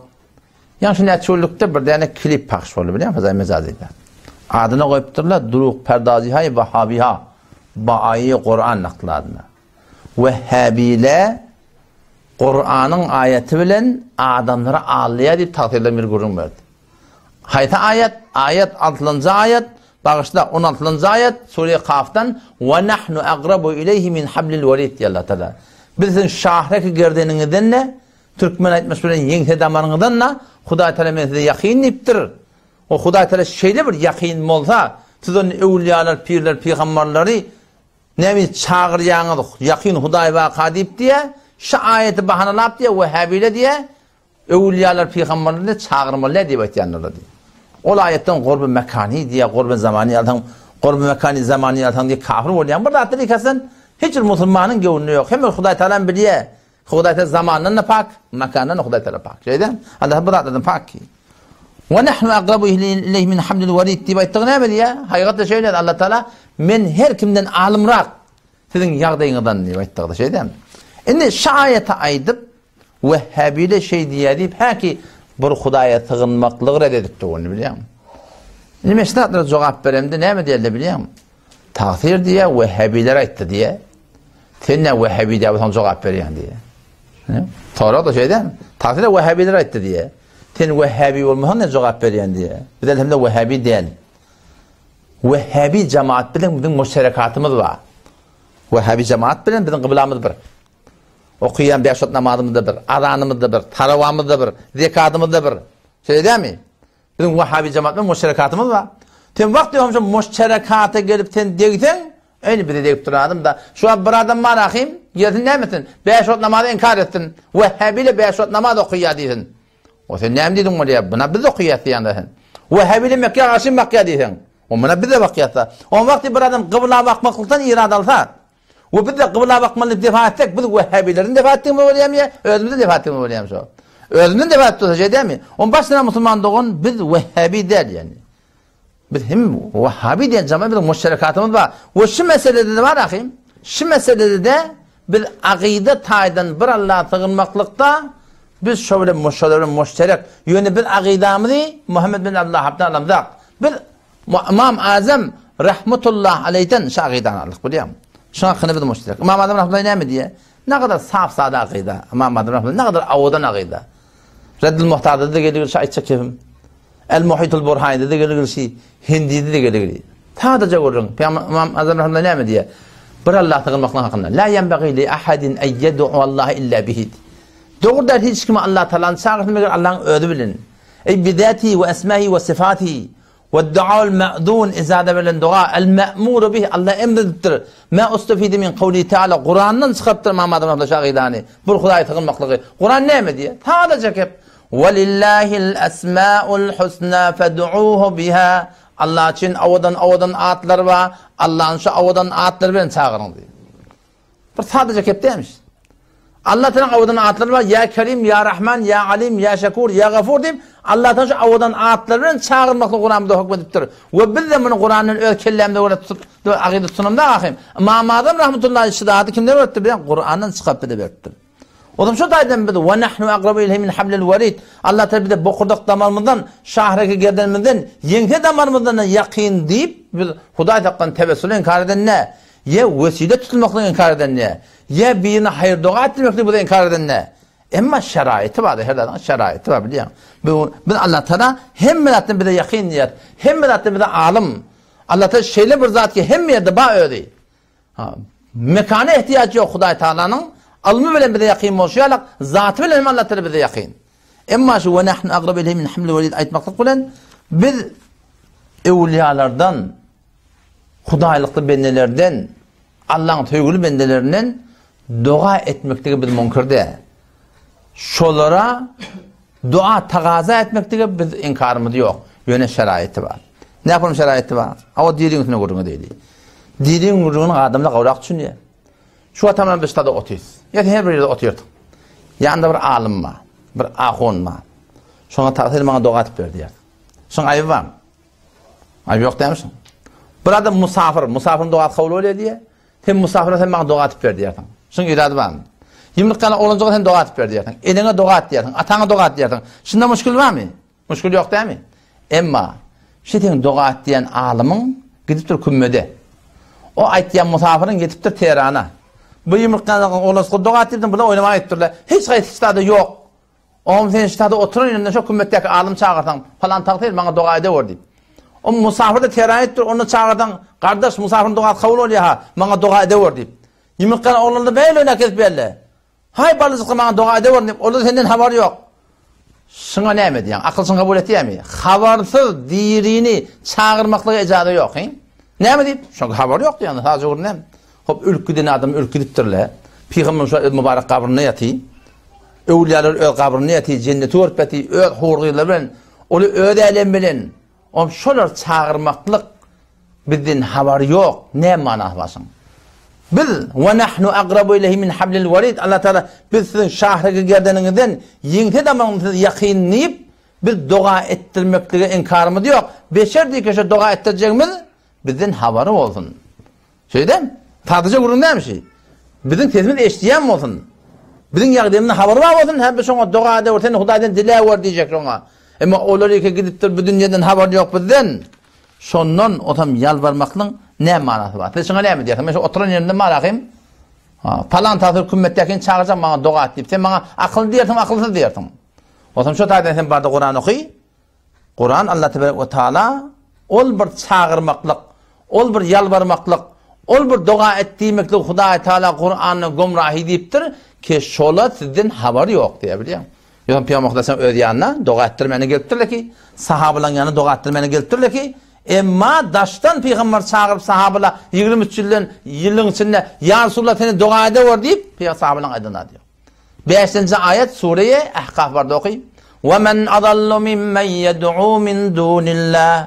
S1: Ýaňy şu näçe günlükde bir däne klip pahş boldy bilýäňmi Fazaý Mejazyda. Adyna goýupdyrlar Durug Perdazihaý Wahabiha Baaýy Kuran dakdylar adyna. Wehhabile Kuranyň aýaty bilen adamlary aldaýar diýip tagsyrdam bir gürrüň berdi. Haýsy aýat? Aýat altynjy aýat, bagyşla on altynjy aýat Sure Kafdan Wa nahnu agrabu ileýhi min hablil werid diýýär Allah Taala. Biz siziň şahreki gerdeniňizden-de Türkmen aýtmyş bilen ýeňse damaryňyzdan-da Hudaý Taala men size ýakyn diýipdir. O Hudaý Taala şeýle bir ýakyn bolsa, siz ony öwülýalar, pirler, pygambarlary näme çagyrýaňyz, ýakyn Hudaý baka diýip diýä, şu aýaty bahanalap diýä, wehhabile diýä, öwülýalar, pygambarlary çagyrmaly diýip aýtýanlar diýip. Ol aýatdan gurby mekany diýä, gurby zamany alsaň, gurby mekany zamany alsaň diýip kafir bolýaň. Bir zatlar ýykasan, hiç bir musulmanyň göwnüne ýok. Hemme Hudaý Taala bilýär. Hudaý Teala zamandan-da pak, makandan-da Hudaý Teala pak. Şeýle? Allah bu zatlardan pak ki. Wa nahnu aqrabu ilayhi min hablil warid diýip aýtdygy näme diýýär? Hakykat-da şeýle Allah Teala men her kimden alymrak siziň ýagdaýyňyzdan diýip aýtdygy şeýle. Indi şu aýaty aýdyp Wehhabile şeý diýýär diýip häki bir Hudaýa sygynmaklygy red edipdi ony bilýäňmi? Indi men şu zatlara jogap beremde näme diýerler bilýäňmi? Tagsyr diýýär, wehhabiler aýtdy diýýär. Sen näme wehhabi diýip soň jogap berýäň diýýär. Sorag-da şeýle dälmi? Tagsyr wehhabiler aýtdy diýýär. Sen wehhabi bolmasaň näme jogap berýäň diýýär. Biz elhamdülillah wehhabi däl. Wehhabi jemaat bilen biziň müşterekatymyz bar. Wehhabi jemaat bilen biziň gyblamyz bir. Okaýan bäş wagt namazymyz da bir, azanymyz da bir, tarawamyz da bir, zekatymyz da bir. Şeýle dälmi? Biziň wahhabi jemaat bilen muşterekatymyz bar. Sen wagt ýok şo muşterekata gelip sen degseň, eýni bize degip duran adam da. Şu wagt bir adam bar ahym, gelsin näme etsin? Bäş wagt namazy inkar etsin. Wahhabile bäş wagt namaz okaýar diýsin. O sen näme diýdiň bolýar? Buna biz okaýas diýende sen. Wahhabile Mekge garşy bakýar diýseň. O muna bize bakýarsa. O wagty bir adam gybla bakmaklykdan irad alsa, We biz-de gybla bakmaly diýip defa etsek, biz wehhabilerden defa etdigimiz bolýarmy ýa özümizden defa etdigimiz bolýarmy şo? Özümizden defa etip dursa şeý dälmi? On baş sene musulman dogan biz wehhabi däl ýani. Biz hem wehhabi diýen jama biziň müşterekatymyz bar. We şu meselede-de bar ahym. Şu meselede-de biz akyda taýdan bir Allaha sygynmaklykda. Biz şo bilen şolar bilen muşterek. Ýöne biz akydamyzy Muhammed bin Abdulwahhabdan alamzak. Biz Ymam Azam rahmetullah aleýhden şu akydany aldyk bilýäňmi? Şuň hakynda biz muşterek. Ymam Azam rahmetullah näme diýýär? Nägadar sap-sada akyda. Ymam Azam rahmetullah nägadar owadan akyda. Reddül Muhtarda-da gelýär şu aýtjak gepim. El Muhitul Burhanide-de gelýär şu, Hindide-de gelýär. Sadaja gürrüň. Pygamber Ymam Azam rahmetullah näme diýýär? Bir Allaha sygynmaklyk hakynda. La ýenbagi li ahadin en ýed'u Allaha illa bihi. Dogry däl hiç kime Allah Tagalany çagyrsyn meger Allahyň özi bilen. Eý bi zatihi we esmahi we sifatihi. We duaul ma'zun izaza berlen doga el ma'muru bih Allah emr edipdir. Ma ustafide min kawlihi taala Kurandan çykarypdyr Ymam Azam rahmetullah şu akydany. Bir Hudaýa sygynmaklygy. Kuran näme diýýär? Sadaja gep. Welillahil esmaul husna fed'uhu biha. Allah üçin owadan owadan atlar bar. Allahny şu owadan atlary bilen çagyryň diýýär. Bir sadaja gep dälmiş. Allah Teala'nın owadan atlary bar. Ýa Kerim, Ýa Rahman, Ýa Alim, Ýa Şekur, Ýa Gafur diýip, Allah Teala şu owadan atlary bilen çagyrmaklygy Kuranymyzda höküm edipdir. We biz de muny Kurandan öz kellämize görä tutup, akyda tutunamda ahym. Ymam Azam rahmetullahi şu zady kimden öwretdi bilen Kurandan çykaryp bize beripdir. O zaman şu taýdan biz we nahnu akrabu ileyhi min hablil warid. Allah Teala bize bokurdak damarymyzdan, şahraki gerdenimizden, ýeňse damarymyzdan ýakyn diýip, biz Hudaý hakdan tewessül inkar eden ne? Ýa wesile tutulmaklygy inkar eden ne? Ýa birine haýyr-doga etdirmekligi bize inkar eden ne? Emma şeraýyty bar, her zadyň şeraýyty bar bilýäň. Bu biz Allah Taala hemme zatdan bize ýakyn diýýär. Hemme zatdan bize alym. Allah Taala şeýle bir zat ki hemme ýerde bar özi. Ha, mekana ihtiýaç ýok Hudaý Taalanyň. Ylmy bilen bize ýakyn bolşy ýaly, zaty bilen hem Allah Taala bize ýakyn. Emma şu we nahnu agrabu ileyhi min hablil werid aýtmaklyk bilen biz öwliýalardan Hudaýlykly bendelerden, Allaň söýgüli bendelerinden doga etmeklige biz müňkür däl. Şolara dua tagaza etmeklige biz inkarymyz ýok. Ýöne şeraýeti bar. Nähili şeraýeti bar? Hawa diriň üstüne gürrüň edeli. Diriň gürrüňini adamlar gowrak düşünýär. Şu wagt hem biz şurada otyrys. Ýa her bir ýerde otyrdyk. Ýanynda bir alym bar, bir ahun bar. Şoňa tagsyr maňa doga edip ber diýýär. Şoň aýby barmy? Aýby ýok dälmi şoň? Bir adam musafir, musafirin dogasy kabul bolýar diýýär. Sen musafire sen maňa doga edip ber diýýärsiň. Şoň irady barmy? Ýumruk ýaly oglanjyga sen doga edip ber diýýärsiň. Eneňe doga et diýýärsiň, ataňa doga et diýýärsiň. Şunda muşkil barmy? Muşkil ýok dälmi? Emma şu seň doga et diýen alymyň gidipdir kümmede. O aýtýan musafiriň ýetipdir Tehrana. Bu ýumruk ýaly oglanjyga doga et diýipdir, bular oýnamaga gidipdirler. Hiç haýsy hiç zada ýok. Oňam sen ştada oturan ýerinden şo kümmetdäki alym çagyrsaň, palan tagsyr maňa doga edewer diýip. O musafir-de tera etdir, ony çagyrsaň, gardaş, musafiriň dogasy kabul bolýa-ha, maňa doga edewer diýip. Ýumurtgany oglanlar beýle öne kesip berle. Haý, balajyklar maňa doga edewer diýip, olar senden habary ýok. Şuňa näme diýýäň? Akyl şuny kabul etýärmi? Habarsyz dirini çagyrmaklyga ejaza ýok, hy? Näme diýip? Şoň habary ýok diýýän, sadece gürrüň näme? Hop, ölüp giden adam ölüp gidipdir-le. Pygamber şu öz mübarek gabrynda ýaty. Öwülýalar öz gabrynda ýaty, jenneti görüp ýaty, öz hur-gyzlary bilen, oly öz älemi bilen. Om şolar çagyrmaklyk bizden habary ýok. Näme manasy bar şuň? Biz we nahnu akrabu ileýhi min hablil warid Allah Taala biz siziň şahrigi gerdeniňizden ýeňse damagyňyz siz ýakyn diýip, biz doga etdirmeklige inkarymyz ýok. Beşer diýip şo doga etdirjegimiz bizden habary bolsun. Şeýdem, sadaja gürrüň dälmi şi? Biziň sesimiz eşidýän bolsun. Biziň ýagdaýymyzdan habary bar bolsun, hä biz şoňa doga edewer, sen Hudaýdan diläwer diýjek şoňa. Emma olar ýeke gidipdir, bu dünýeden habary ýok bizden. Şondan otam ýalbarmaklyň näme manasy bar? Siz şoňa näme diýersiň? Men şu oturan ýerimden barahym, palan tasyr kümmetdäkini çagyrjak maňa doga et diýip, sen maňa akylly diýersiň, akylsyz diýersiň. Otam şo taýdan sen barda Kuran oky. Kuran Allah tebarek we taala ol bir çagyrmaklyk, ol bir ýalbarmaklyk, ol bir doga et diýmeklik Hudaý Taala Kuranda gomrahy diýipdir, ki şola sizden habary ýok diýýär bilýäň. Ýogsa Pygamber Hudaý öz ýanyna doga etdirmäne gelipdirler ki, sahabalaryň ýanyna doga etdirmäne gelipdirler ki, emma daşdan pygamber çagyryp sahabala 23 ýyldan ýylyň içinde ýa Resulallah seni doga edewer diýip, pygamber sahabalaryň aýdan zady ýok. Bäşinji aýat Sureýe Ahkaf barada oky. Ve men adallu mimmen yed'u min dunillah.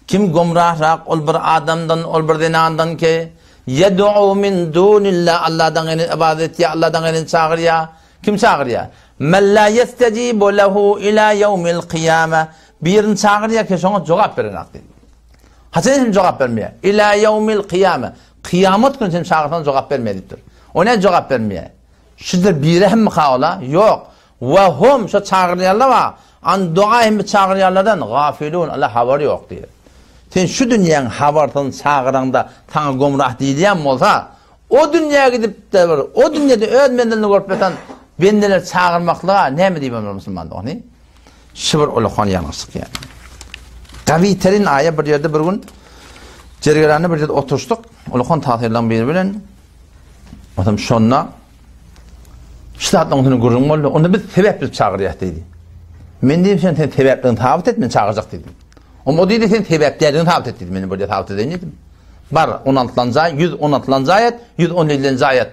S1: Kim gomrahrak ol bir adamdan, ol bir zenandan ki yed'u min dunillah Allahdan gaýry ibadet etýär, Allahdan gaýry çagyrýar. Kim çagyrýar? Men la yestecibu lehu ila yevmil kıyame. Birini çagyrýar ki şoňa jogap berenak diýip. Haçan hem jogap bermeýär? Ila yevmil kıyame. Kyýamat güni sen çagyrsaň jogap bermeýär diýipdir. O näme jogap bermeýär? Şudur biri hem myka ola? Ýok. We hum şo çagyrylýanlar bar, an duaihim bu çagyrylýanlardan gafilun, ala habary ýok diýýär. Sen şu dünýäň habarsyny çagyraňda saňa gomrah diýilýän bolsa, o dünýä gidip-de bir, o dünýede öz menzilini görüp ýatan bendeleri çagyrmaklyga näme diýip bolar musulman dogany? Şu bir ulakan ýalňyşlyk ýaly. Gawy terin aýa bir ýerde bir gün Jergeranda bir ýerde oturyşdyk, ulakan tasirlaryň biri bilen. Otam şonda şu zatlaryň üstünde gürrüň boldy. Onda biz sebäp bilip çagyrýas diýdi. Men diýdim sen sen sebäpligini sabyt et, men çagyrjak diýdim. Onda o diýdi sen sebäp däldigini sabyt et diýdi. Men bu ýerde sabyt edeýin diýdim. Bar 16-njy aý, 116-njy aýat, 117-nji aýat.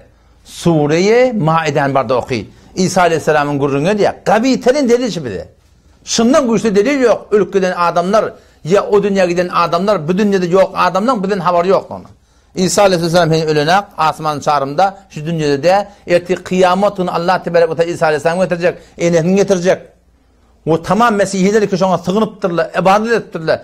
S1: Sureýe Maidäni barda oky. Isa aleyhisselamyň gürrüňi edýär. Gawy terin delil şu bize. Şundan güýçli delil ýok. Ölüp giden adamlar ýa o dünýä giden adamlar bu dünýede ýok adamlaň bizden habary ýok ona. Isa aleyhisselam heniz ölenak, asman çarymda, şu dünýede dä, ertir kyýamat güni Allah tebarek we taala Isa aleyhisselam getirjek, enesini getirjek. We tamam mesihiler ki şoňa sygynypdyrlar, ibadet edipdirler.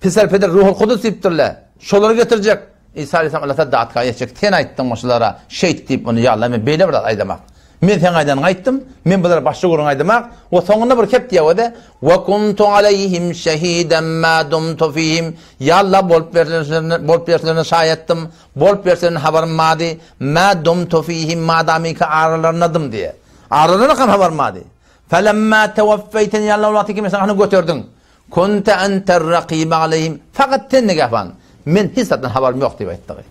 S1: Piser peder Ruhul Kudus diýipdirler. Şolary getirjek. Isa aleyhisselam Allah'a datga geçjek. Sen aýtdyň şulara şeýt diýip ony ýa Allah men beýle bir zat aýdamak. Men seň aýdanyňy aýtdym, men bulara başga gürrüň aýdamak. We soňunda bir kep diýýär we-de, Wa kuntu aleýhim şehiden ma dumtu fihim. Ýa Allah bolup berselerine bolup berselerine şaýatdym, bolup berselerine habarym bardy. Ma dumtu fihim madamyka aralarynadym diýýär. Aralarynda hem habarym bardy. Felemma tewaffeýteni ýa Allah ol wagty ki men seni hany göterdiň. Kunte enter rakibe aleýhim, fakat sen nigahban, men hiç zatdan habarym ýok diýip aýtdygy.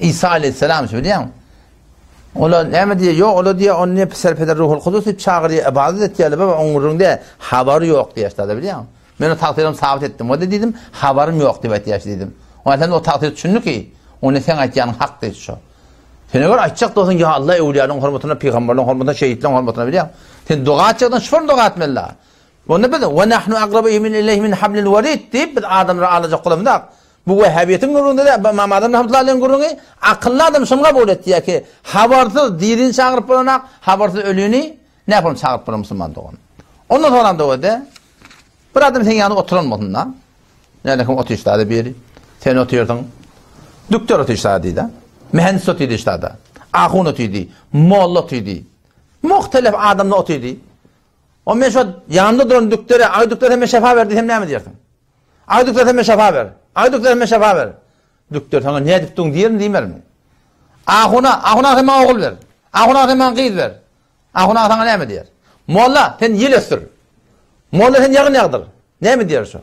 S1: Isa aleýhissalam şu bilýäňmi? Ola näme diýýär? Ýok, ola diýýär, ony ne piser peder Ruhul Kudus diýip çagyrýar, ybadat etýärler, baba, oň gürrüňde habary ýok diýýär ştada bilýäňmi? Men o tagsyram sabyt etdim. O-da diýdim, habarym ýok diýip aýtýar diýdim. O aýtanda o tagsyr düşündi ki, ony seň aýtýanyň hak diýdi şo. Sen eger aýtjak bolsaň, ýa Allah öwlüýalaryň hormatyna, pygamberleriň hormatyna, şehitleriň hormatyna bilýäňmi? Sen doga etjekden şol doga etmeli. Onda biz we nahnu akrabu min ileýhi min hablil warid diýip biz adamlary alajak bolamyzak. Bu wehhabiýetiň gürrüňinde de Ymam Azam rahmetullahi aleýhiň gürrüňi akylly adam şuny kabul etýär ki, habarsyz dirini çagyryp bolanak, habarsyz ölüni näpolum çagyryp bolar musulman dogan. Ondan soňram döwede bir adam seň ýanyňda oturan bolsun-da. Näde kim otyşda biri. Sen otyrsyň. Düktor otyşda diýdi. Mühendis otyrdy işde. Ahun otyrdy, molla otyrdy. Muhtelif adamlar otyrdy. O men şo ýanymda duran dükdere, Aý dükder sen men şefa ber diýsem näme diýersiň? Aý dükder sen men şefa ber. Aý dükder sen men şefa ber. Dükder saňa nädip duň diýermi diýmermi? Ahuna, ahuna sen maňa ogul ber. Ahuna sen maňa gyz ber. Ahuna saňa näme diýer? Molla sen ýel ösdür. Molla sen ýagyn ýagdyr. Näme diýer şo?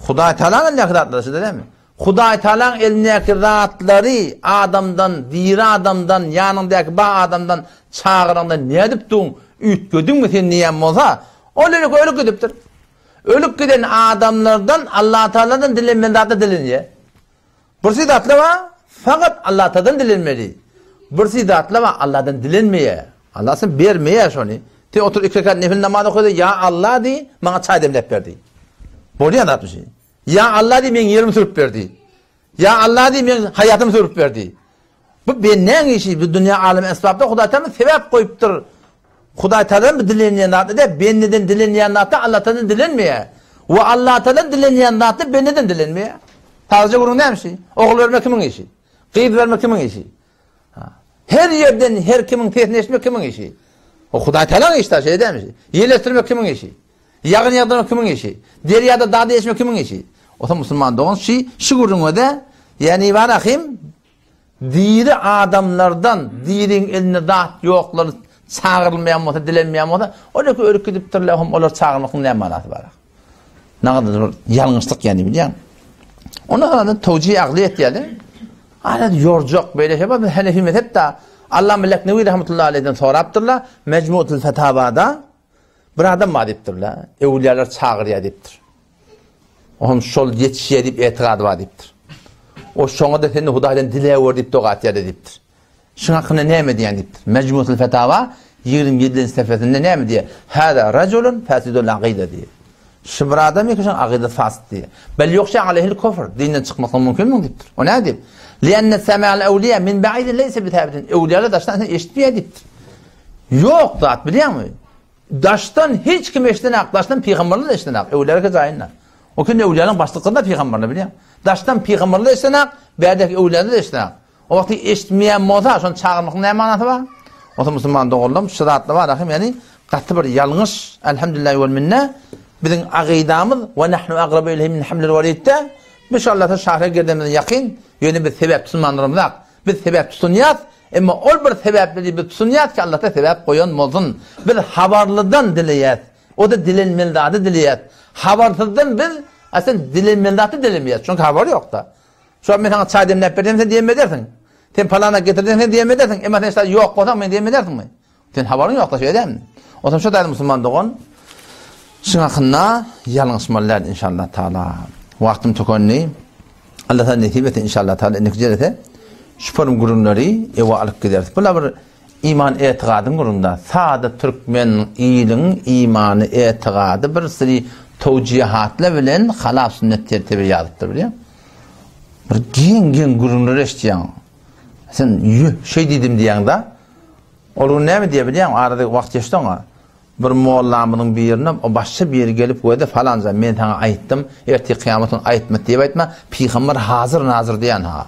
S1: Hudaý Tagalaň elindäki zatlary şeýle dälmi? Hudaý Tagalaň elindäki zatlary adamdan, diri adamdan, ýanyňdaky bar adamdan çagyraňda nädip duň, üýtgediňmi sen diýen bolsa, ol ölük ölüp gidipdir. Ölüp giden adamlardan Allah Tagaladan dilenmeli zatlar dilenýär. Bir zatlar bar, fakat Allah Tagaladan dilenmeli. Bir zatlar bar, Allahdan dilenmeýär. Allah sen bermeýär şony. Sen otur iki rekat nefil namaz oky-da, ýa Allah diý, maňa çaý demläp ber diý. Bolýan zatmy şi? Ýa Allah diý, meň ýerimi sürüp ber diý. Ýa Allah diý, meň haýatymy sürüp ber diý. Bu bendäň işi, bu dünýä alem esbapda Hudaý Taala sebäp goýupdyr. Hudaý Taaladan bu dilenýän zatda däl, bendeden dilenýän zatda Allah Taaladan dilenmeýär. We Allah Taaladan dilenýän zatda bendeden dilenmeýär. Sadaja gürrüň näme şi? Ogul bermek kimiň işi? Gyz bermek kimiň işi? Her ýerden her kimiň sesini eşitmek kimiň işi? O Hudaý Taalaň işi da şeýle dälmi? Ýel esdirmek kimiň işi? Ýagyn ýagdyrmak kimiň işi? Derýada dagda eşmek kimiň işi? Osa musulman dogan şi şu gürrüňde ýani bar ahim diri adamlardan diriň elinde zat ýoklary çagyrylmaýan bolsa, dilenmeýän bolsa, ol ýeke ölüp gidipdirler, hem olar çagyrmaklygyň näme manasy bar? Nagada bir ýalňyşlyk ýani bilýän. Ondan soň adam towjiý agly etýärler. Ana ýorjak beýle şey bar. Hanefi mezhepde Allama Leknewi rahmetullahi aleyhden sorapdyrlar. Mecmuatul Fetawada bir adam bar diýipdirler. Öwliýalar çagyrýar diýipdir. Ohm şol ýetişýär diýip etigady bar diýipdir. O şoňa da seni Hudaýdan diläwer diýip doga etýär diýipdir. Şuň hakynda näme diýýän diýipdir. Mejmuatul Fetawa 27-nji sefesinde näme diýýär? Hada rajulun fasidul agyda diýýär. Şu bir adam eken şoň agyda fasid diýýär. Bel ýokşa aleyhil kufr. Dinden çykmaklyk mümkinmi diýipdir. O näme diýip? Lianne sema'al awliya min ba'idin leysa bithabitin. Awliýalar daşdan eşitmeýär diýipdir. Ýok zat bilýäňmi? Daşdan hiç kim eşidenak, daşdan pygamberler eşidenak, öwlüýalar jaýynda. O gün öwlüýalaryň başlykynda pygamberler bilýäň. Daşdan pygamberler eşidenak, bärdäki öwlüýalar eşidenak. O wagty eşitmeýän bolsa, şony çagyrmaklygyň näme manasy bar? Ota musulman doganlarym, şu zatlar bar ahim, ýani. Gaty bir ýalňyş, elhamdülillahi wel minne, biziň agydamyz we nahnu agrabu ileyhi min hablil waridde, biz şu Allahdan şahra gerdenimizden ýakyn, ýöne biz sebäp tutunmandyrymyzak. Biz sebäp tutunýas, emma ol bir sebäpli diýip biz tutunýas ki Allahda sebäp goýan bolsun. Biz habarlydan dileýäs. O-da dilenmeli zady dileýäs. Habarsyzdan biz aslynda dilenmeli zady dilemeýäs. Çünki habar ýok-da. Şu wagt men saňa çaý demläp bersem sen diýen edersiň. Sen palana getirseň sen diýen edersiň. Emma sen şeýle ýok bolsaň men diýen edersiňmi? Sen habaryň ýok-da şeýle dälmi? Onsoň şu taýda musulman dogan şuň hakynda ýalňyşmaly däl inşallah taala. Wagtym tükendi. Allah taala nesip etsin inşallah taala indiki jelese şu forum gürrüňleri ewe alyp gideris. Bular bir iman etigadyň gürrüňde. Sada türkmen iliň imany etigady bir siri towjihatlar bilen halap sünnet tertibi ýazypdyr bilýäň. Bir giň-giň gürrüňler eşitýäň. Sen ýü, şeý diýdim diýýäň-de. Ol gün näme diýýär bilýäňmi? Arada wagt geçdi oňa. Bir mollamyzyň birine o başga biri gelip goýdy, falanja men saňa aýtdym, ertir kyýamat gün aýtma diýip aýtma, pygamber hazyr-nazyr diýen ha.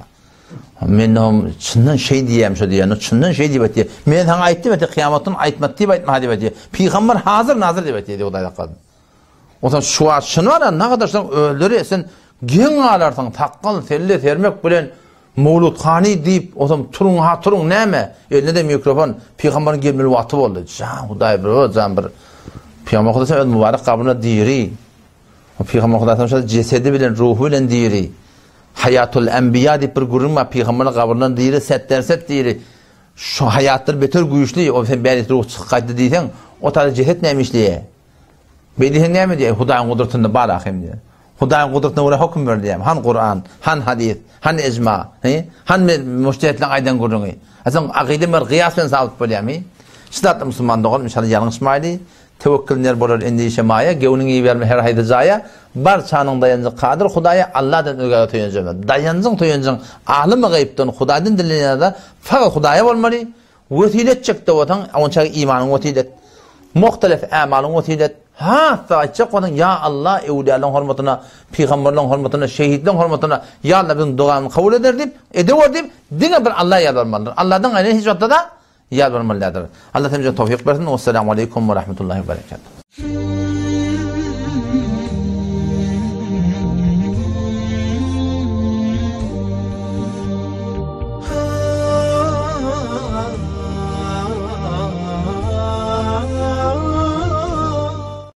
S1: Men oň çyndan şeý diýýäm şo diýen, çyndan şeý diýip aýtdy. Men saňa aýtdym ertir kyýamat gün aýtma diýip aýtma diýip aýtdy. Pygamber hazyr-nazyr diýip aýtdy, Hudaý saklasyn. Onsoň şu wagt şuny bar, nagadyr şoň özleri sen geň galarsyň, sakgal, selle, sermek bilen Mowlud hany diýip, onsoň turuň ha turuň näme? Elinde-de mikrofon, pygamberiň gelmeli wagty boldy. Jan Hudaý bir o jan bir. Pygamber Hudaý öz mübarek gabrynda diri. O pygamber Hudaý şol jesedi bilen, ruhy bilen diri. Haýatul enbiýa diýip bir gürrüň bar, pygamberiň gabryndan diri, setden-set diri. Şu haýatdan beter güýçli, o sen bäri ruh çykyp gaýtdy diýseň, o taýda jeset näme işleýär? Beý diýseň näme diýýär? Hudaýyň gudratynda bar ahym diýýär. Hudaýyň gudratyna görä höküm ber diýýär. Han Kuran, han hadys, han ijma, he? Han mujtehidleriň aýdan gürrüňi. A soň akyda bir gyýas bilen sabyt bolýarmy? Şu zatda musulman dogan inşallah ýalňyşmaýly. Tewekkül ner bolar endişe maýa, göwnüňi iberme her haýsy jaýa. Barçanyň daýanjy kadyr Hudaýa, Alladan özgäge söýenjeme. Daýanjyň söýenjiň alymy gaýypdan Hudaýdan dilenýärde fakat Hudaýa bolmaly. Wesile etjek-de bolsaň, onça imanyň wesile et. Muhtelif ämalyň wesile et. Has-da aýtjak bolsaň, Ýa Allah, öwlüýalaryň hormatyna, pygamberleriň hormatyna, şehitleriň hormatyna, Ýa Allah biziň dogamyzy kabul eder diýip, edewer diýip, diňe bir Allaha ýalbarmalydyr. Allahdan gaýry hiç wagtda-da ýalbarmaly däldir. Allah hemmämize towfyk bersin. Wessalamu aleýkum we rahmetullahi we berekatuh.